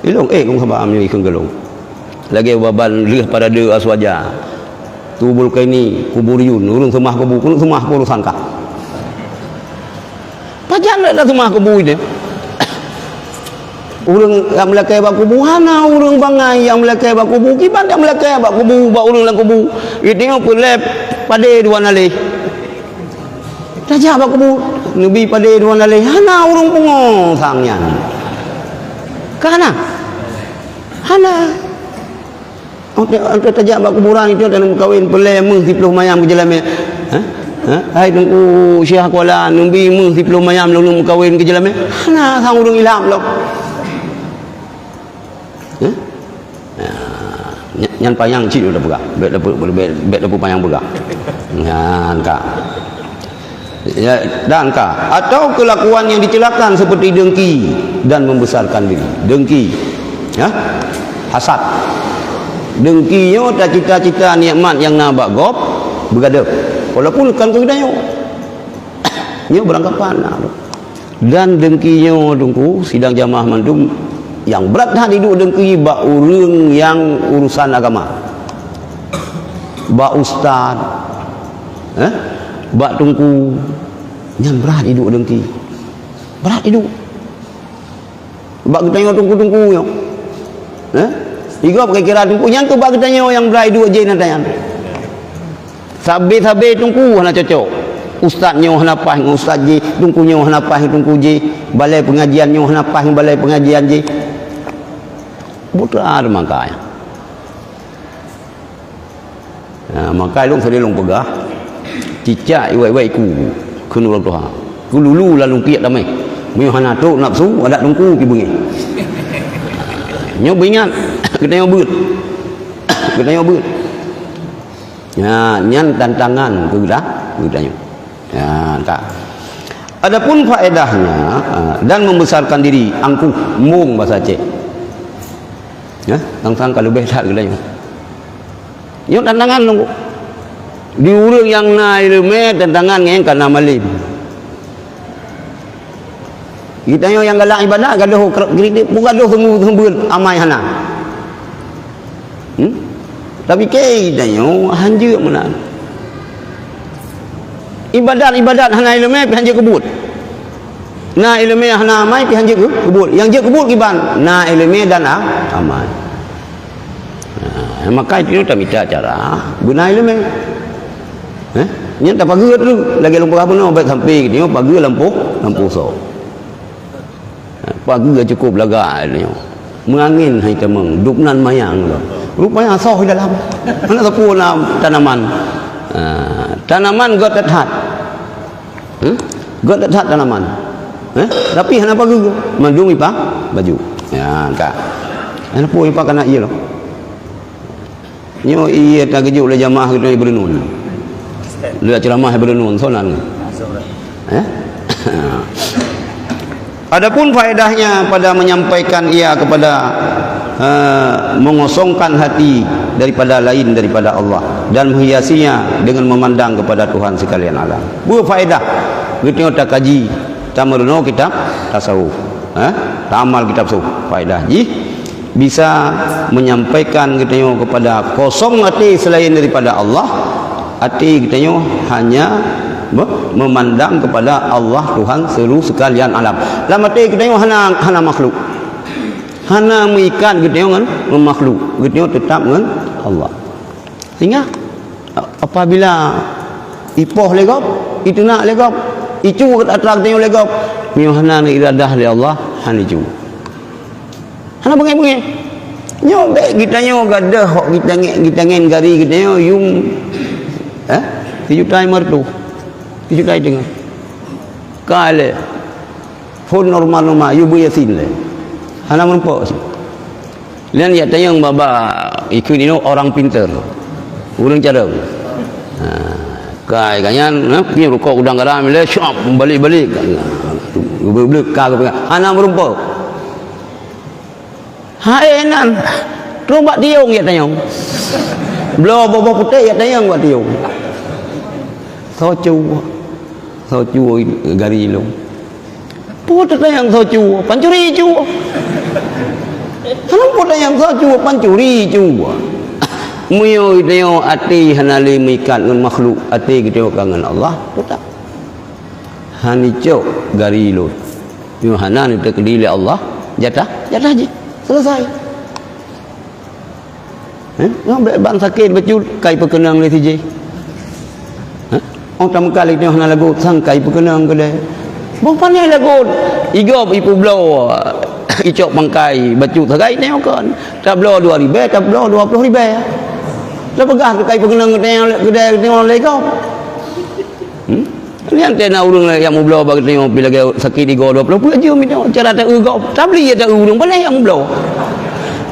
Ilong, eh, kong sabar meunyoe ikheun keu lôn. Lagèe baban lheueh parade Aswaja. Tubul kaini, kuburiyun, ureueng seumah kubu, keuneuk seumah keu urusan kah. Pajan lé taseumah kubu nyan. Ureueng nyang meulakèe bak kubu, hana ureueng bangai nyang meulakèe bak kubu, kiban nyang meulakèe bak kubu, bak ureueng lam kubu. Geutanyoe peureulèe padé dua nalèh. Tajak bak kubu, neubi padé dua nalèh, hana ureueng pungo sang nyan. Ka hana? Hana. Ante, ante tajak bak kuburan itu dan meukawen peureulèe meuh siploh mayam keu jeulamèe. Ha? Ha? Hai Teungku Syekh Kuala, neubi meuh siploh mayam lôn meukawen keu jeulamèe. Hana sang ureueng ilham lom. Ha? Nah, nya-, nyan panyang cit udah peugah. Bèk dapur, bèk, bèk dapur panyang peugah. Nyan ka. Ya, dan ka. Atau kelakuan yang dicelakakan seperti dengki dan membesarkan diri. Dengki. Ya? Hasad. Dengki nyoe tacita-cita nikmat nyang na bak gob beugadôh. Walaupun kan keu geutanyoe. Nyoe beurangkapan na. Dan dengki nyoe, Teungku, sidang jamaah mandum, nyang brat that iduek dengki bak ureueng nyang urusan agama. Bak ustaz, eh? Bak teungku, nyan brat iduek dengki. Brat iduek. Bak geutanyoe teungku-teungku nyoe. Eh? Igob kira-kira teungku, nyan keuh bak geutanyoe nyang brat iduek jih na tanyan. Sabe-sabe teungku hana cocok. Ustaz nyoe hana paih ngon ustaz jih, teungku nyoe hana paih ngon teungku jih, balai pengajian nyoe hana paih ngon balai pengajian jih. Putra mangkai. Ha, mangkai lôn sadang lôn peugah, cicak iwai-wai iku kheun ureueng tuha. Ku lulu lam lungkiek damai. Meunyoe hana trok nafsu, adak teungku pi beungéh. Nyoe beuingat, geutanyoe beuet. Geutanyoe beuet. Ya, nyan tantangan keu geuta-, geutanyoe. Ya, ka. Adapun faedahnya, ah, dan membesarkan diri, angkuh, mueng bahasa Aceh. Ya, tang-tang ka leubeh that geutanyoe. Nyoe tantangan nunggu. Di ureuëng nyang na iéleumé tantangan ngon nyang ka na malem. Geutanyoe nyang galak iébadat gadôh kre-, kredit pun gadôh seumu-, seumeubeuet amai hana. Hmm? Tapi keu geutanyoe hanjeuet meunan. Iébadat-iébadat hana iéleumé pih hanjeuet keubuet. Na iéleumé hana amai pih hanjeuet keu-, keubuet. Nyang jeuet keubuet kiban na iéleumé dan a-, amai. Nah, maka itu tamita cara beuna iéleumé. Eh? Nyan tapageue tu lagée lôn peugah bunoe, bék sampai geutanyoe pageue lampôh, lampôh soe. Pageue cukôp lagak nyoe. Meuangén hai tamong, dub nan mayang lom. Rupanya soh di dalam. Hana sapeue na tanaman. Ah, tanaman göt that. Hmm? Göt that tanaman. Eh? Tapi hana pageue. Mandum ipa baju. Ya, ka. Hana peue ipa kana ié lom. Nyoe ié tageujok lé jamaah geutanyoe beureunon. Lé ceramah beureunon, sonan. Eh? Adapun faedahnya pada menyampaikan ia kepada, eh, mengosongkan hati daripada lain daripada Allah dan menghiasinya dengan memandang kepada Tuhan sekalian alam. Peue faedah geutanyoe takaji, tameurunoe kitab tasawuf, eh? Taamal kitab tasawuf. Faedah jih bisa menyampaikan geutanyoe kepada kosong até selain daripada Allah, até geutanyoe hanya me-, memandang kepada Allah Tuhan seluruh sekalian alam. Lam até geutanyoe hana, hana makhluk. Hana meuikat geutanyoe ngon, ngon makhluk. Geutanyoe tetap ngon Allah. Sehingga apabila ipoh lé gob, iteunak lé gob, icu atra geutanyoe lé gob, meunyoe hana iradah lé Allah, hana icu. Hana beungéh-beungéh. Nyoe bék geutanyoe gadoh hok geutangen, geutangen gari geutanyoe yum, eh, sijuta limong reutôh, sijuta siteungoh. Ka lé phon normal-normal, yue beu Yasin lé. Hana meurumpok. Lian jak tanyong bak-bak ikeu nyoe orang pinter. Ureuëng carông. Ha, kai ka nyan, ha, pi rukok udang garam lé, syap, balik-balik. Geubeuleuk ka geupeugah, hana meurumpok. Hai nan, troh bak tiong jak tanyong. Bloe boh-boh putéh jak tanyong bak tiong. Soe cu, soe cu gari lôn. Peue tatanyong soe cu, pancuri cu. Hana peue tatanyong soe cu, pancuri cu. Meunyoe geutanyoe até hana lé meuikat ngon makhluk, até geutanyoe ka ngon Allah, peue ta? Hana icok gari lôn. Nyoe hana neuteukeudi lé Allah jatah, jatah jih. Selesai. Eh? Nyoe bék ban sakét bacut kai peukeunong lé si jih. Eh? Ong tameukat lé nyoe hana lagot sang kai peukeunong keudeh. Boh panéh lagot. Igob ipeubloe icok pangkai bacut sagai nyoe kon. Tabloe dua ribée, tabloe dua ploh ribée. Tapeugah keu kai peukeunong keudeh, keudeh nyoe lé gob. Hmm? Nyan teuh na ureuëng nyang mubloe bak geutanyoe pi lagée sakét igoe dua ploh peuet jeuem nyoe. Cara taeu gob, tabli ya taeu ureuëng paléh nyang mubloe.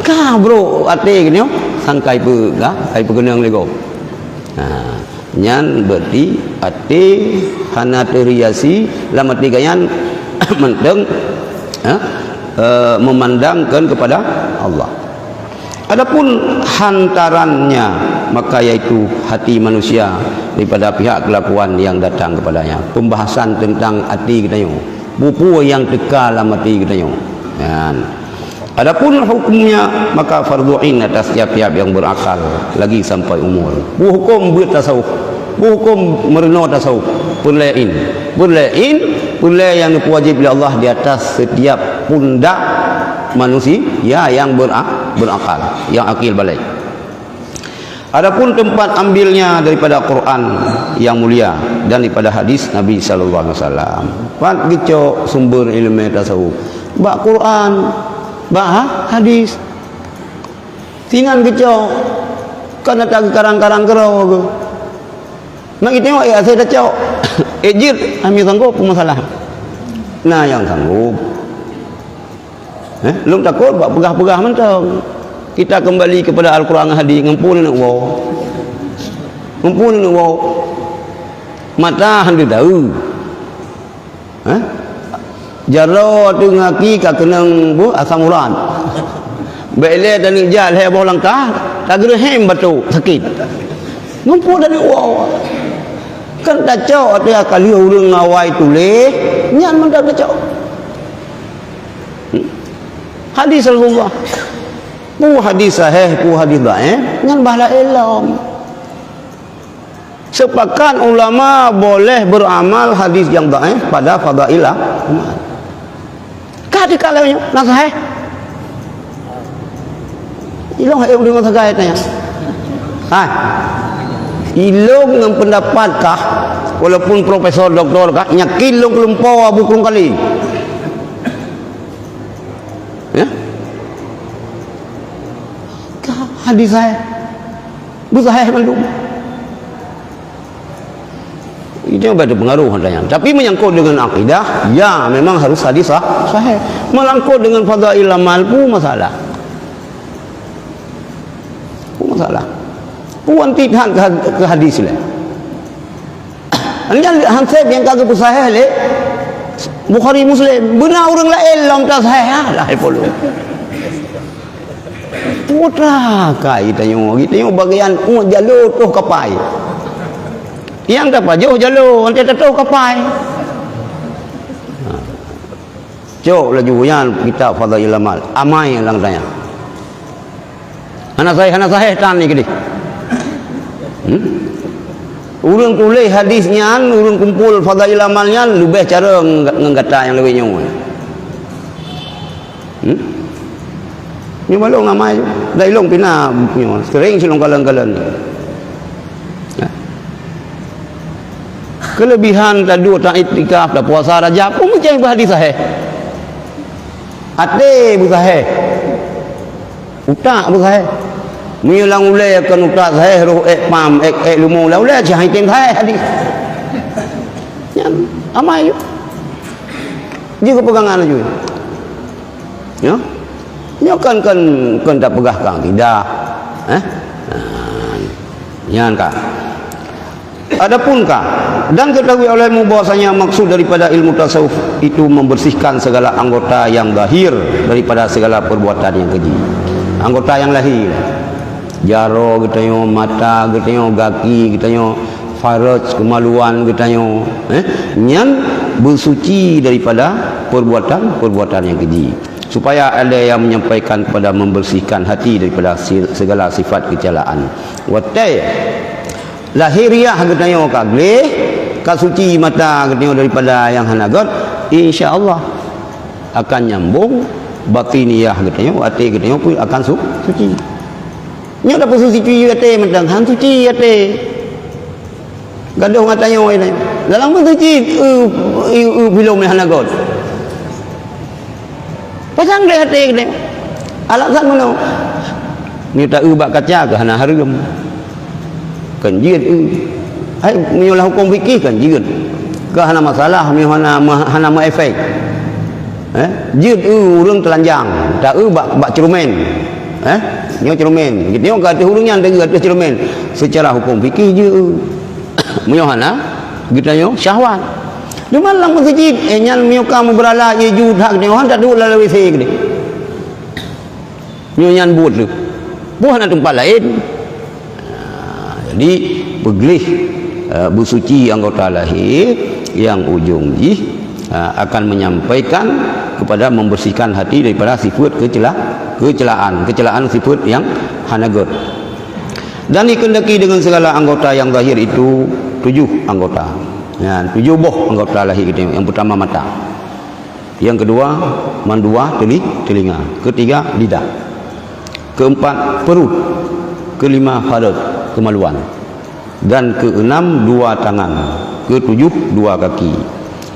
Ka brok até geutanyoe sang kai peu, ka, kai peukeunong lé gob. Ha, nyan berarti até hana teuriasi lam até geuh nyan mantong, ha, eh, memandangkan kepada Allah. Adapun hantarannya, maka yaitu hati manusia daripada pihak kelakuan yang datang kepadanya. Pembahasan tentang hati geutanyoe. Peue-peue nyang teuka lam hati geutanyoe. Nyan. Adapun hukumnya, maka fardhu ain atas tiap-tiap yang berakal lagi sampai umur. Peue hukum buet tasawuf? Peue hukum meurunoe tasawuf? Peureulée ain. Peureulée ain, peureulée nyang geupeuwajéb lé Allah di atas setiap pundak manusia yang bera-, berakal, yang akil baligh. Adapun tempat ambilnya daripada Quran yang mulia dan daripada hadis Nabi sallallahu alaihi wasallam. Pat geucok sumber iéleumé tasawuf? Bak Quran, bak ha-, hadis. Sinan geucok, kon ata geukarang-karang keudroe geuh. Mak geutanyoe, eh, asai tacok. Eh, jeuet, hana sanggob peumasalah. Na nyang sanggob. Eh, lôn takot bak peugah-peugah mantong. Kita kembali kepada Al-Quran hadis, ngon peue neuwoe. Ngon peue neuwoe. Mata hana taeu. Eh? Jaroe teuh ngaki ka keunong bu asam urat. Bék lé taneuk jak lhée boh langkah, tageureuhem batuk sakét. Mumpuk dari awai. Kan tacok ateueh ka lheueh ureuëng awai tuléh, nyan mantap tacok. Hmm. Hadis Rasulullah. Peue hadis sahih, peue hadis dhaif, nyan bah laén lom. Sepakat ulama boleh beramal hadis yang dhaif pada fadhail amal. Ka dikalon nyoe, na sahih. Ilong hai ureuëng sagai tanya. Hai. Ilong ngon pendapat kah, walaupun profesor, doktor kah, yakin lôn keulumpo Abu Krueng Kali. Ya? Ka hadis sahih. Beusahih mandum. Itu yang berpengaruh katanya. Tapi menyangkut dengan akidah, ya memang harus hadis sah, sahih. Menyangkut dengan fadhail amal pun masalah. Pun masalah. Pun anti had-, ke hadis lah. Hanya hansep yang kagak bersahih le Bukhari Muslim. Benar orang lain lam tak sahih, ah, lah polo. Putra kai tanyoe, tanyoe bagian, oh, jalo toh kapai. Yang tapajoh jalo, nanti tatoh kapai. Ha. Cok laju nyan kitab Fadhail Amal, amai lam tanya. Hana sahih, hana sahih tan ni keudeh. Hmm? Ureuëng tuléh hadis nyan, ureuëng kumpul Fadhail Amal nyan leubeh cara ngon gata nyang lewat nyoe. Hmm? Nyoe balong amai, dah ilong pina nyoe, sering silong kalon-kalon. Ya. Kelebihan taduek ta iktikaf, ta puasa Rajab, pun meucai bah hadis sahih. Até beusahih. Utak beusahih. Meunyoe lam ulée kon utak sahih, roh ék pam, ék, ék lumu lam ulée, cah item sahih hadis. Nyan amai ju. Jih keupegangan laju. Ya. Nyoe kan, kan, kan tapeugah ka akidah. Eh? Nah, nyan ka. Adapun ka, dan ketahui olehmu bahwasanya maksud daripada ilmu tasawuf itu membersihkan segala anggota yang zahir daripada segala perbuatan yang keji. Anggota yang lahir, jaroe geutanyoe, mata geutanyoe, gaki geutanyoe, faraj, kemaluan geutanyoe, eh, nyan beusuci daripada perbuatan-perbuatan yang keji. Supaya ada yang menyampaikan kepada membersihkan hati daripada si-, segala sifat kecelaan. Watée lahiriah geutanyoe ka gleh, ka suci mata geutanyoe daripada nyang hana gét, insya Allah akan nyambung batiniah geutanyoe, até geutanyoe pun akan su-, suci. Nyoe tapeusuci até mantong, han suci até. Gadoh mata nyoe nyoe. Dalam meusuci, eu, eu, eu, bilong hana gét. Pasang deh até geutanyoe. Alasan meunoe. Nyoe ta eu bak kaca keu hana hareuem. Kan jeuet eu. Hai, meunyoe lam huköm fikih kan jeuet. Keu hana masalah, meunyoe hana, hana meuefek. Eh, jeuet eu ureuëng teulanjang, ta eu bak, bak ceureumen. Eh, nyoe ceureumen. Geutanyoe ka ateueh ureuëng nyan ta eu ateueh ceureumen. Secara huköm fikih jeuet eu. Meunyoe hana, geutanyoe syahwat. Cuma lam meuseujid, eh, nyan meunyoe ka meubeurala, ie ju that geutanyoe, han taduek lam W C keudeh. Nyoe nyan buet lé. Boh na teumpat laén. Ha, jadi, peugleh, eh, beusuci anggota lahé nyang ujong jih, ha, akan menyampaikan kepada membersihkan hati daripada sifat kecela-, kecelaan, kecelaan sifat nyang hana gét. Dan dikehendaki dengan segala anggota yang zahir itu tujuh anggota. Ya, tujuh boh anggota lahé kita. Yang pertama mata. Yang kedua, mandua teli-, telinga. Ketiga, lidah. Keempat, perut. Kelima, faraj, kemaluan. Dan keenam, dua tangan. Ketujuh, dua kaki.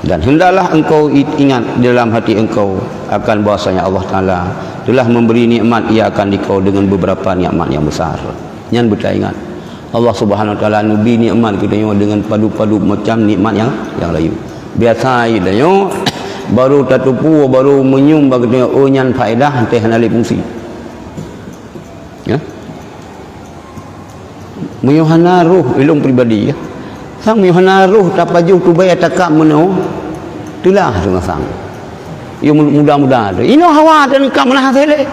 Dan hendaklah engkau it-, ingat di dalam hati engkau akan bahwasanya Allah Taala telah memberi nikmat ia akan dikau dengan beberapa nikmat yang besar. Nyan beutaingat. Allah Subhanahu Wa Taala neubi nikmat geutanyoe deungon padub-padub macam nikmat nyang, nyang layeue. Biasa geutanyoe baru tateupeue, baru meunyum bak geutanyoe, oh, nyan faedah, teuh hana lé fungsi. Ya? Meunyoe hana roh, ilong pribadi, ya. Sang meunyoe hana roh tapajoh tubai takab meunoe, teulah teungoh sang. Yo mu-, muda-muda tu. Inoe hawa dan ka meunah hasé lé.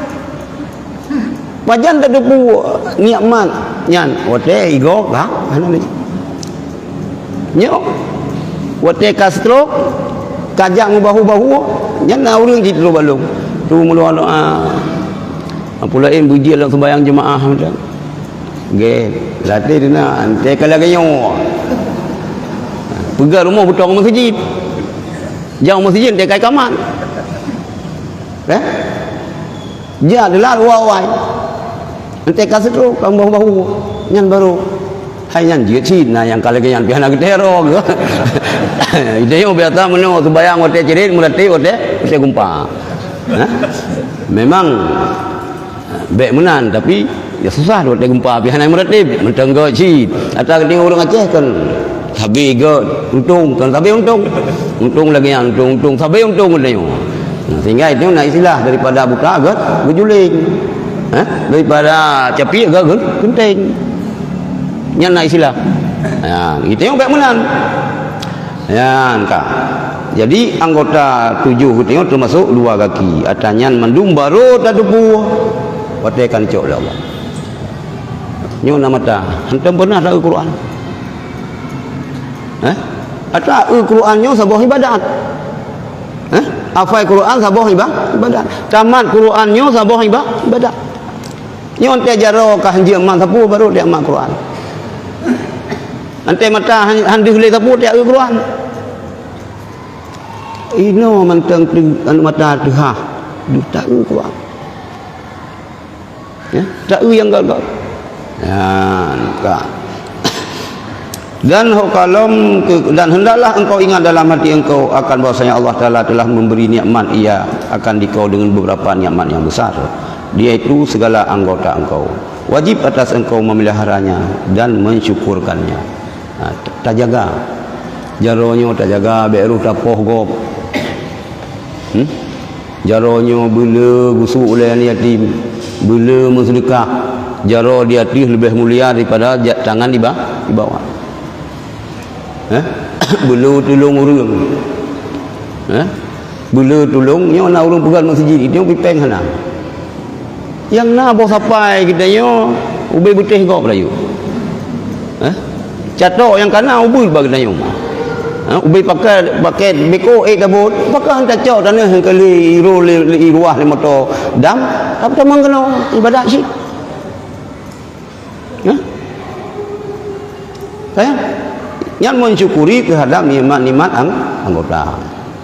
Pajan tateupeue nikmat Nyan watèe igoe ka hana lé. Nyoe watèe ka stroke, ka jak meubahu-bahu, nyan na ureueng jiteuroe bak lôn. Tu meuluwa doa. Apula in beujeuet lam sembahyang jeumaah macam. Gèt, latèe dina, entèe ka lagèe nyoe. Peugah rumoh beutong meuseujid. Jak meuseujid entèe ka ikamat. Eh? Jak dilat awai-awai. Entèe ka seutroke, ka meubahu-bahu. Nyan barô. Hai nyan jeuet cit, na nyang ka lagèe nyan pih hana geuteuroe. Geutanyoe biasa meunoe seubayang watèe cirit, meuratéb watèe, watèe geumpa. Hah? Memang bèk meunan, tapi ya susah watèe geumpa pih hana meuratéb, mantong gèt cit. Ata geutanyoe ureueng Aceh kan sabe gèt, untông, kan sabe untông. Untông lagèe nyan, untông, untông, sabe untông geutanyoe. Nah, sehingga itu na istilah daripada buta gèt geujuling. Hah? Daripada capiek gèt geu-, geunteng. Nyan na istilah. Ya, geutanyoe bèk meunan. Nyan ka. Jadi anggota tujoh geutanyoe teumasok dua gaki. Ata nyan mandum barô tateupeue watèe ka neucok lé Allah. Nyoe na mata, hantom pernah ta-eu Quran. Eh? Ata eu Quran nyoe saboh ibadat. Eh? Hafai Quran saboh iba-, ibadat. Tamat Quran nyoe saboh iba-, ibadat. Nyoe teuh jaroe ka hanjeuet mat sapeue baru teuh mat Quran. Antée mata han, han deuh lé sapeue teuh eu Quran. Inoe mantong teu-, anu mata teuhah, deuh ta-eu Quran. Ya, ta-eu nyang gagah. Ya, ka. Dan ho kalom ke, dan hendaklah engkau ingat dalam hati engkau akan bahwasanya Allah Taala telah memberi nikmat Ia akan dikau dengan beberapa nikmat yang besar, yaitu segala anggota engkau. Wajib atas engkau memeliharanya dan mensyukurkannya. Ha, tajaga. Jaroe nyoe tajaga, bèk roh tapoh gob. Hmm? Jaroe nyoe beule gusok ulèh aneuk yatim, beule meuseudeukah. Jaroe di ateueh leubeh mulia daripada ja-, tangan di ba-, di bawah. Eh? Beule tulông ureueng. Eh? Beule tulông, nyoe na ureueng peugöt meuseujid, nyoe pipeng hana. Nyang na boh sapai geutanyoe ubé beutéh gob rayeuk. Eh? Catok nyang kana ubé bak geutanyoe. Eh? Ubé pakai, pakai beko ék tabot, pakon tacok tanoh nyang kali iro lé, lé iruah lé moto dam, tapi tamong keunoe ibadat cit. Hah? Sayang. Nyan mensyukuri terhadap nikmat-nikmat ang-, anggota.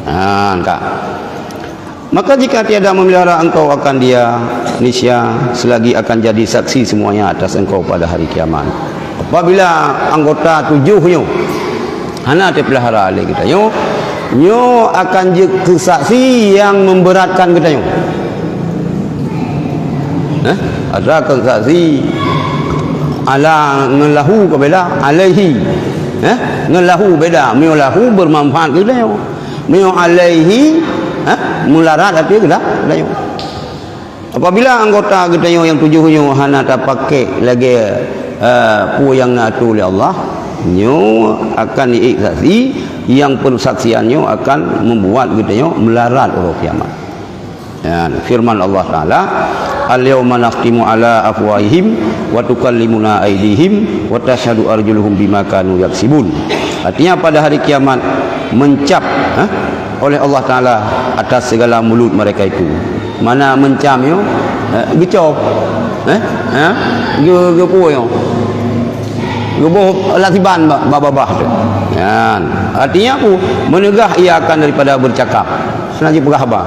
Ha, ka. Maka jika tiada memelihara engkau akan dia, niscaya selagi akan jadi saksi semuanya atas engkau pada hari kiamat. Apabila anggota tujoh nyoe hana teupeulihara lé geutanyoe, nyoe akan jeuet keu saksi nyang memberatkan geutanyoe. Eh? Ada keu saksi ala ngon lahu ka beda, alaihi. Eh? Ngon lahu beda. Meunyoe lahu bermanfaat keu geutanyoe. Meunyoe alaihi, eh? Mularat até geuda-, geutanyoe. Apabila anggota geutanyoe nyang tujoh nyoe hana tapakék lagèe, eh, peue nyang na atô lé Allah, nyoe akan jiék saksi, nyang peusaksian nyoe akan membuat geutanyoe meularat uroe kiamat. Ya, firman Allah Taala, "Al-yauma nakhtimu ala afwahihim wa tukallimuna aidihim wa tasyhadu arjuluhum bima kanu yaksibun." Artinya pada hari kiamat mencap, eh, oleh Allah Taala atas segala mulut mereka itu. Mana mencam nyoe? Eh, geucop. Eh? Eh? Ge-, geupeu nyoe. Geuboh lasiban ba-, ba-, babah tu. Nyan. Artinya apa? Meunegah ia akan daripada bercakap. Seunang jipeugah haba.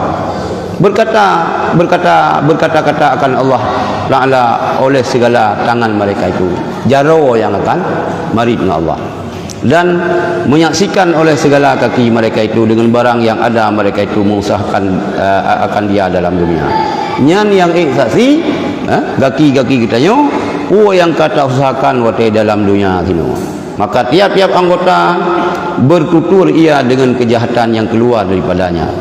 Berkata, berkata, berkata-kata akan Allah Taala oleh segala tangan mereka itu. Jaroe nyang akan marit ngon Allah. Dan menyaksikan oleh segala kaki mereka itu dengan barang yang ada mereka itu mengusahakan, eh, akan dia dalam dunia. Nyan nyang ék saksi, eh, gaki-gaki geutanyoe, peue nyang ka tausahakan watée dalam dunia sinoe. Maka tiap-tiap anggota bertutur ia dengan kejahatan yang keluar daripadanya.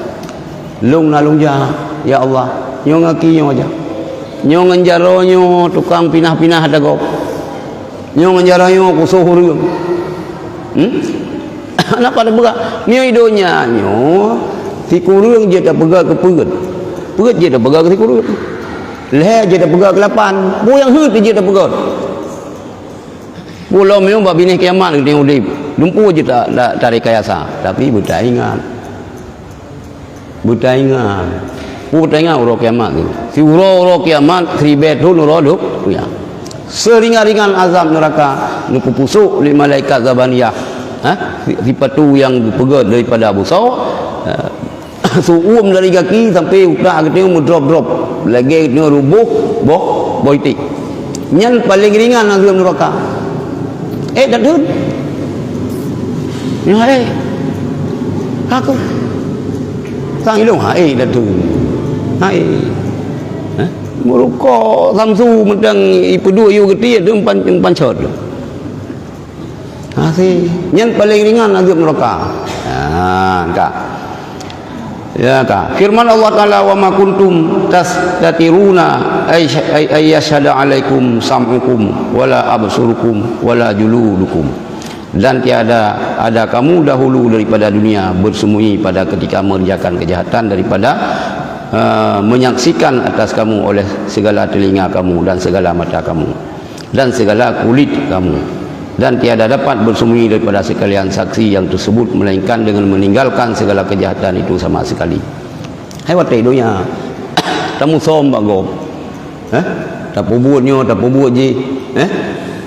Lôn na lôn jak, ya Allah, nyoe gaki nyoe jak. Nyoe ngon jaroe nyoe tukang pinah-pinah ata gob. Nyoe ngon jaroe nyoe kusoh ureueng. Hmm? Napa tapeugah? Meunyoe donya nyoe, sikureueng jeuet tapeugah keu peuet. Peuet jeuet tapeugah keu sikureueng. Lhèe jeuet tapeugah keu lapan. Peue nyang heuet jeuet tapeugah. Pulom nyoe bak binéh kiamat geutanyoe udeb. Dumpeue jeuet ta-, ta-, tarekayasa, tapi beutaingat. Beutaingat. Peue beutaingat uroe kiamat tu? Siuroe uroe kiamat, siribée thon uroe dup-, dunia. Seuringan-ringan azab neuraka neupeupusok lé malaikat Zabaniyah. Ha? Si-, sipatu nyang geupeugét daripada busoe, ha, seuuem dari gaki sampai utak geutanyoe meudrop-drop, lagée geutanyoe ruboh boh, boh iték. Nyan paleng ringan azab neuraka. Eh, dak deuh. Nyoe hai. Aku. Sang ilong hai dak deuh. Hai. Hah? Meurukok samsu mantong ipeuduek yue geuti tu empan, empan cot. Akhé, nyan paleng ringan azab neuraka. Ha, ka. Ya ka. Firman Allah Taala, "Wa ma kuntum tastatiruna ay, ay, ay yashhada alaikum sam'ukum wala absurukum wala juludukum." Dan tiada ada kamu dahulu daripada dunia bersembunyi pada ketika mengerjakan kejahatan daripada, eh, menyaksikan atas kamu oleh segala telinga kamu dan segala mata kamu dan segala kulit kamu. Dan tiada dapat bersembunyi daripada sekalian saksi yang tersebut, melainkan dengan meninggalkan segala kejahatan itu sama sekali. Hai watée donya, tamusom bak gob. Eh? Tapeubuet nyoe, tapeubuet jih. Eh?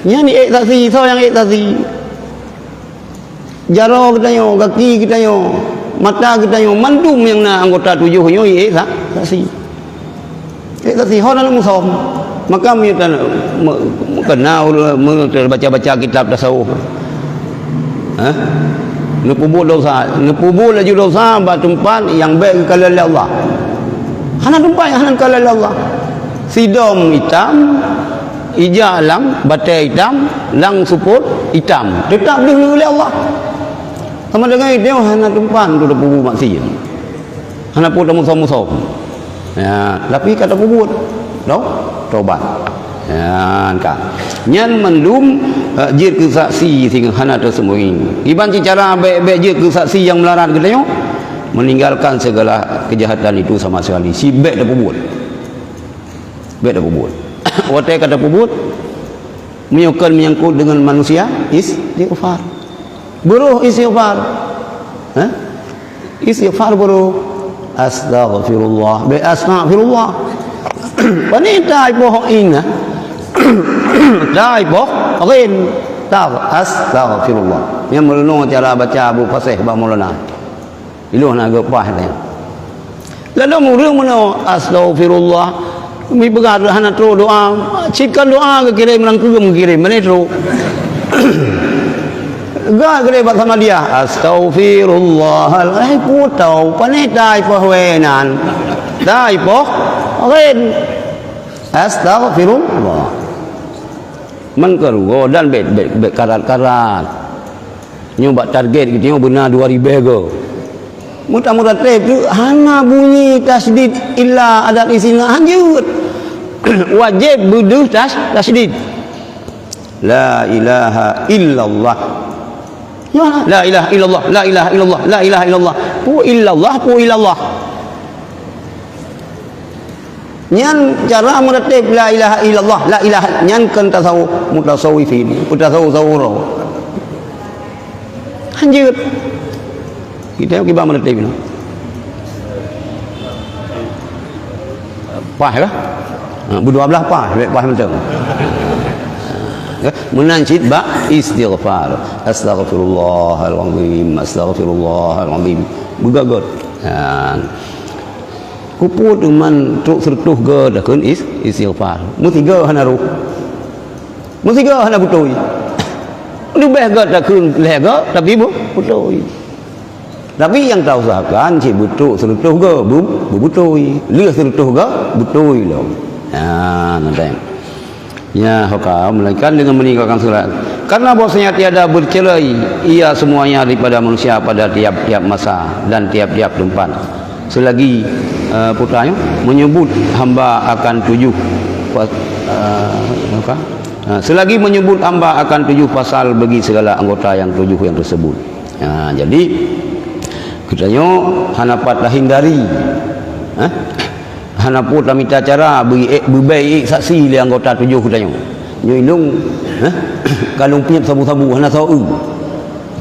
Nyan ék saksi, soe nyang ék saksi? Jaroe geutanyoe, gaki geutanyoe, mata geutanyoe, mandum nyang na anggota tujoh nyoe ék sa-, saksi. Ék saksi, hon aneuk musom. Maka meunyoe tan-, me-, meukeuna ulôn, meunyoe baca-baca kitab tasawuf. Hah? Neupeubuet dosa, neupeubuet laju dosa bak teumpat nyang bék geukalon lé Allah. Hana teumpat nyang hana geukalon lé Allah. Sidom itam, ija lam, batée itam, lam seupôt itam. Teutap deuh lé Allah. Sama dengan itu hana teumpat untuk tapeubuet maksiat. Hana peue tamusom-musom. Ya, tapi ka tapeubuet. Tau? Tobat. Ya, ka. Nyan mandum, eh, jeuet keu saksi sehingga hana teusembunyi. Kiban cit cara bék, bék jeuet keu saksi nyang meularat geutanyoe, meninggalkan segala kejahatan itu sama sekali. Si bék tapeubuet. Bék tapeubuet. Watée ka tapeubuet, meunyoe kon menyangkut dengan manusia, istighfar. Beurôh istighfar. Hah? Istighfar beurôh. Astaghfirullah. Bék astaghfirullah. Pane ta ipoh in, ha? Ta ipoh ghin. Ta, astaghfirullah. Nyan meurunoe cara baca Abu Fasih bak Maulana. Ilôn na geupaih teuh. Lalu ureuëng meunoe, "Astaghfirullah." Mipeugah hana trok doa. Cit kon doa geukirém, rangkeum geukirém, meunan trok. Ga geukirém bak sama dia, "Astaghfirullah." Eh, putau, pane ta ipoh wénan. Ta ipoh ghin. Astaghfirullah. Meukeureugoe dan bék, bék, bék karat-karat. Nyoe bak target geutanyoe beuna dua ribée go. Meutameurateb tu hana bunyi tasydid illa adat isina hanjeuet. Wajéb beudeuh tas-, tasydid. La ilaha illallah. Ya, la ilaha illallah, la ilaha illallah, la ilaha illallah. Pu illallah, pu illallah. Nyan cara meurateb la ilaha illallah, la ilaha, nyan kon tasawuf mutasawwifin, mutasawwif sawuro. Hanjeuet. Kita kiban meurateb ni. Paih lah. Ha, berdua belah paih, baik paih mantong. Ya, meunan cit bak istighfar. Astaghfirullahalazim, astaghfirullahalazim. Beugagôt. Ha. Kupeue teuma trok seureutôh go takheun is-, istighfar. Meusigo hana roh. Meusigo hana beutôi. Leubeh go takheun lhée go, tapi bu-, beutôi. Tapi nyang tausahakan cit beutrok seureutôh go, bu-, bu-, beutôi. Lheueh seureutôh go, beutôi lom. Ha, na teuh. Ya, ho ka, melainkan dengan meninggalkan segala. Karena bahwasanya tiada bercerai ia semuanya daripada manusia pada tiap-tiap masa dan tiap-tiap tempat. Selagi, eh, putranya menyebut hamba akan tujuh pas-, eh, apa? Eh, selagi menyebut hamba akan tujuh pasal bagi segala anggota yang tujuh yang tersebut. Ya, jadi, geutanyoe hana pat tahindari. Eh? Hana peue tamita cara beu-, beubée ék saksi lé anggota tujoh geutanyoe. Nyoe ilong, eh, ka lôn piep sabu-sabu hana soe eu.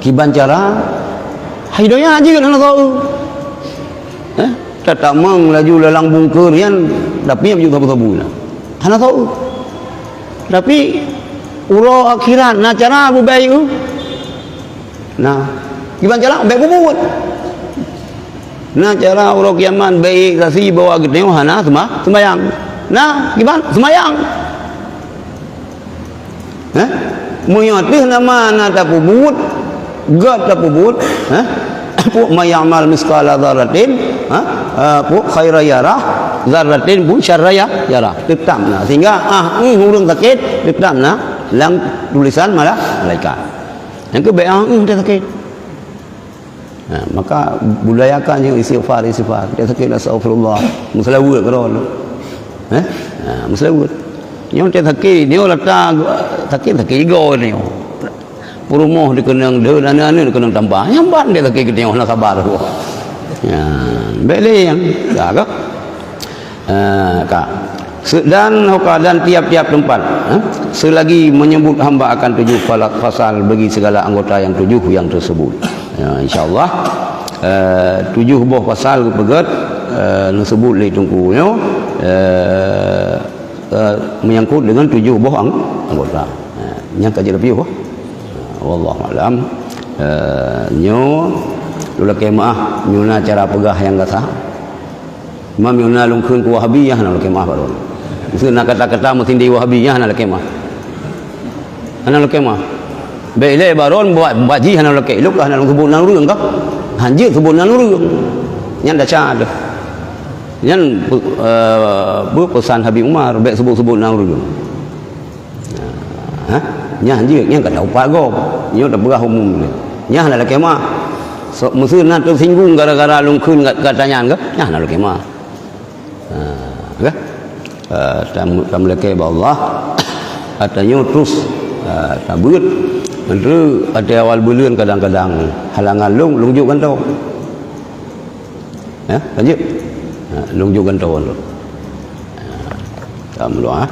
Kiban cara, hai donya jeuet hana soe eu. Eh, tatamong laju lalang bungkeur nyan, tapiep ju sabu-sabu na. Hana soe eu. Tapi, uroe akhirat na cara beubaiek eu. Nah, kiban cara bèk peubuet. Nah, cara uroe kiamat bèk saksi bahwa geutanyoe hana seumba-, seumbayang. Nah, kiban seumbayang. Eh? Meunyoe teuh nama na tapeubuet, gèt tapeubuet, eh? Pok maya'mal misqala dzarratin, ha? Eh, pok khaira yarah, dzarratin pun syarra ya-, yarah. Teutap na. Sehingga ah, eh, ureueng sakét teutap na lam tulisan mala-, malaikat. Nyang keu bèk ah, eh, sakét. Ha, maka budayakan je istighfar, istighfar. Dia sakét, astagfirullah. Meuseulaweuet keudroe. Eh? Ha, meuseulaweuet. Nyoe teuh sakét, nyoe rata sakét, sakét igoe nyoe. Peurumoh dikeunong deuh, aneuk-aneuk dikeunong tampa. Nyang ban dia sakét geutanyoe hana sabar. Ya, bèk lé nyang. Ya, ka? Eh, ka. Se-, dan hoka, dan tiap-tiap tempat, eh, selagi menyebut hamba akan tujuh pala-, pasal bagi segala anggota yang tujuh yang tersebut. Ya, insya Allah, eh, tujuh boh pasal geupeugèt, eh, neusebut lé Teungku nyoe, eh, eh, menyangkut dengan tujuh boh ang-, anggota. Eh, nyang ka jeuet piôh, eh. Wallahu a'lam. Eh, nyoe lôn lakèe meu'ah, nyoe na cara peugah nyang gata. Mam, nyoe na lôn kheun keu Wahabi, nyan hana lakèe meu'ah baroe. Miseue na kata-kata meusindeh Wahabi, nyan hana lakèe meu'ah. Hana lakèe meu'ah. Bèk ilèe baroe buet, buet jih hana lakèe, ilôn ka hana lôn seubut nan ureueng ka. Hanjeuet seubut nan ureueng. Nyan desya teuh. Nyan, eh, peue peusan Habib Umar, bèk seubut-seubut nan ureueng. Ha? Nyan jeuet, nyan ka teupat gob. Nyoe teupeugah umum. Nyan hana lakèe meu'ah. So, miseue na teusinggung gara-gara lôn kheun ka-, kata nyan keuh? Nyan hana lakèe meu'ah. Ha, kah? Ah, tam-, tameulakèe bak Allah. Ata nyoe terus, ah, tabeuet. Menteri ata awal buleuen kadang-kadang halangan lôn, lôn jok gantoe. Ya, lanjut. Ha, lôn jok gantoe lôn. Ha, tameudoa.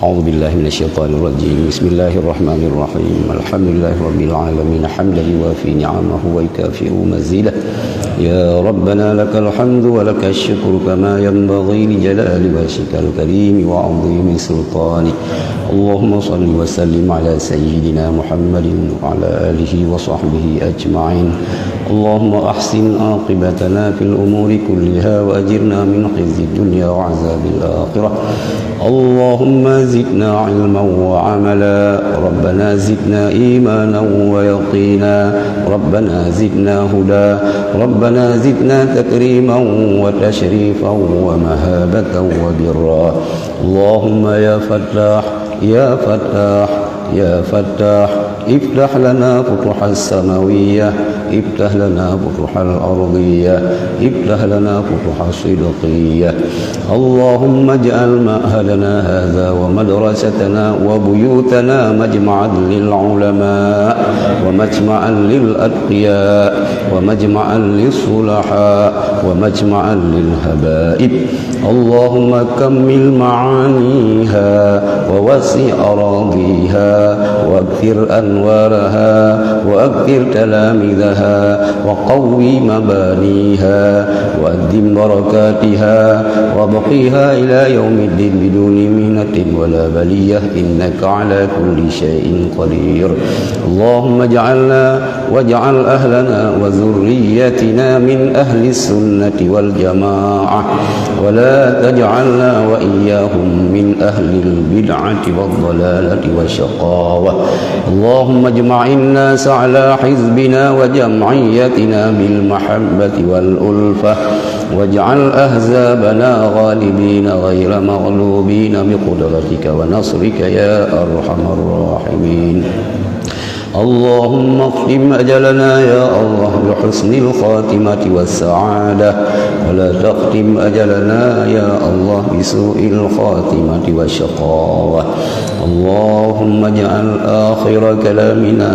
أعوذ بالله من الشيطان الرجيم. بسم الله الرحمن الرحيم. الحمد لله رب العالمين، حمدا يوافي نعمه ويكافئ مزيده. يا ربنا لك الحمد ولك الشكر كما ينبغي لجلال وجهك الكريم وعظيم سلطانك. اللهم صل وسلم على سيدنا محمد وعلى آله وصحبه أجمعين. اللهم أحسن عاقبتنا في الأمور كلها وأجرنا من خزي الدنيا وعذاب الآخرة. اللهم زدنا علما وعملا. ربنا زدنا إيمانا ويقينا. ربنا زدنا هدى. ربنا زدنا تكريما وتشريفا ومهابة وبرا. اللهم يا فتاح، يا فتاح، يا فتاح، افتح لنا فتوح السماوية، افتح لنا فتوح الأرضية، افتح لنا فتوح الصدقية. اللهم اجعل معهدنا هذا ومدرستنا وبيوتنا مجمعا للعلماء، ومجمعا للأتقياء، ومجمعا للصلحاء، ومجمعا للحبائب. اللهم كمل معانيها ووسع أراضيها وأكثر أنوارها وأكثر تلاميذها وقو مبانيها وأدم بركاتها وأبقها إلى يوم الدين بدون محنة ولا بلية إنك على كل شيء قدير. اللهم اجعلنا واجعل أهلنا وذريتنا من أهل السنة والجماعة، ولا تجعلنا وإياهم من أهل البدعة والضلالة والشقاوة. اللهم اجمع الناس على حزبنا وجمعيتنا بالمحبة والألفة، واجعل أحزابنا غالبين غير مغلوبين بقدرتك ونصرك يا أرحم الراحمين. اللهم اختم أجلنا يا الله بحسن الخاتمة والسعادة، ولا تختم أجلنا يا الله بسوء الخاتمة والشقاوة. اللهم اجعل آخر كلامنا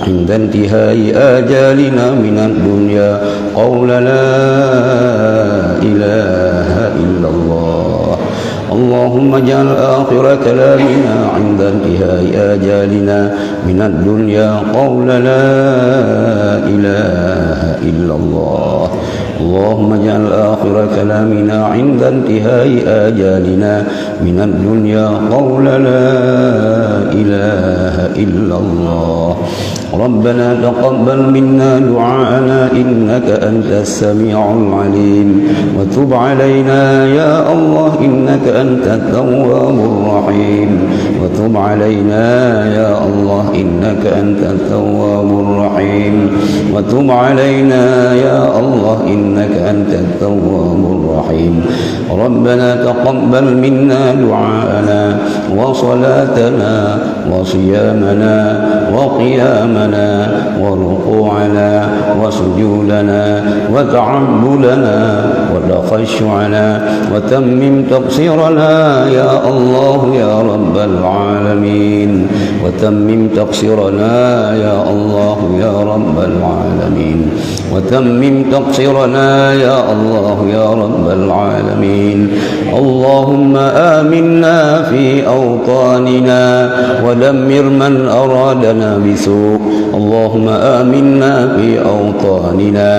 عند انتهاء آجالنا من الدنيا قول لا إله إلا الله. اللهم اجعل آخر كلامنا عند انتهاء آجالنا من الدنيا قول لا إله إلا الله. اللهم اجعل آخر كلامنا عند انتهاء آجالنا من الدنيا قول لا إله إلا الله. ربنا تقبل منا دعاءنا إنك أنت السميع العليم، وتب علينا يا الله إنك أنت التواب الرحيم، وتب علينا يا الله إنك أنت التواب الرحيم، وتب علينا يا الله إنك أنت التواب الرحيم. ربنا تقبل منا دعاءنا وصلاتنا وصيامنا وقيامنا وركوعنا وسجودنا وتعبدنا وتخشعنا وتمم تقصيرنا يا الله يا رب العالمين، وتمم تقصيرنا يا الله يا رب العالمين. وتمم تقصيرنا يا الله يا رب العالمين. اللهم آمنا في أوطاننا ودمر من أرادنا بسوء. اللهم آمنا في أوطاننا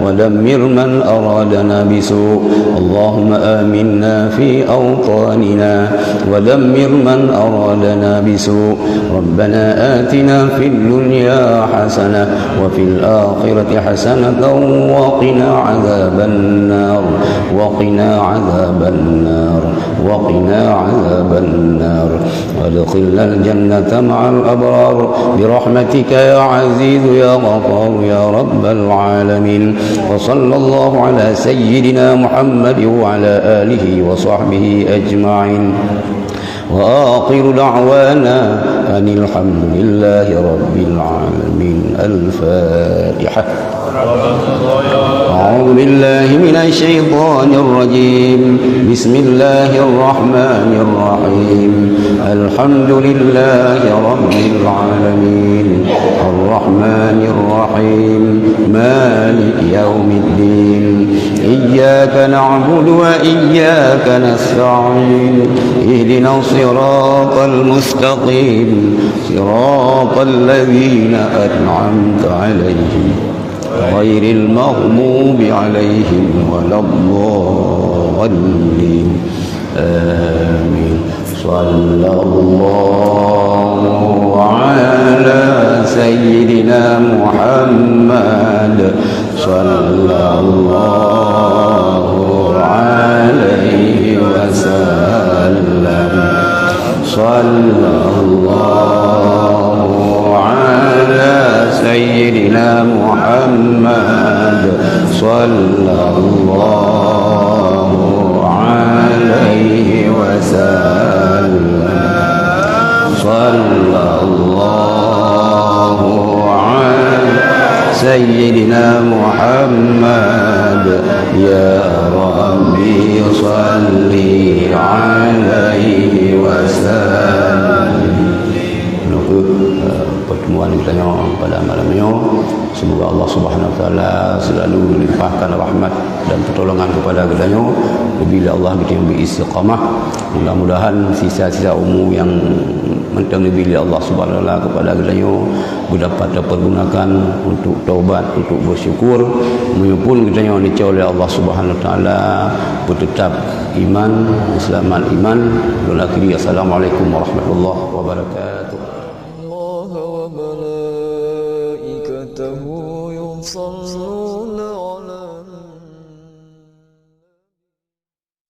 ودمر من أرادنا بسوء. اللهم آمنا في أوطاننا ودمر من أرادنا بسوء. ربنا آتنا في الدنيا حسنة وفي الآخرة حسنة وقنا عذاب النار، وقنا عذاب النار، وقنا عذاب النار. وأدخلنا الجنة مع الأبرار برحمتك يا عزيز يا غفار يا رب العالمين. وصلى الله على سيدنا محمد وعلى آله وصحبه أجمعين. وآخر دعوانا أن الحمد لله رب العالمين. الفاتحة. أعوذ بالله من الشيطان الرجيم. بسم الله الرحمن الرحيم. الحمد لله رب العالمين. الرحمن الرحيم. مالك يوم الدين. إياك نعبد وإياك نستعين. اهدنا الصراط المستقيم. صراط الذين أنعمت عليهم. غير المغضوب عليهم ولا الضالين. آمين. صلى الله على سيدنا محمد. صلى الله عليه وسلم. صلى الله على سيدنا محمد. صلى الله عليه وسلم. صلى الله على سيدنا محمد. يا ربي صل عليه وسلم. Menutup, eh, pertemuan kita nyoe pada malam nyoe. Semoga Allah Subhanahu Wa Taala selalu melimpahkan rahmat dan pertolongan kepada kita nyoe. Bila Allah kita yang beristiqamah. Mudah-mudahan sisa-sisa umur yang mantong diberi Allah Subhanahu Wa Taala kepada kita nyoe dapat dipergunakan untuk taubat, untuk bersyukur. Meunyoe pun kita nyoe dicoe oleh Allah Subhanahu Wa Taala, bertetap iman, selamat iman. Lôn akhiri, assalamualaikum warahmatullahi wabarakatuh.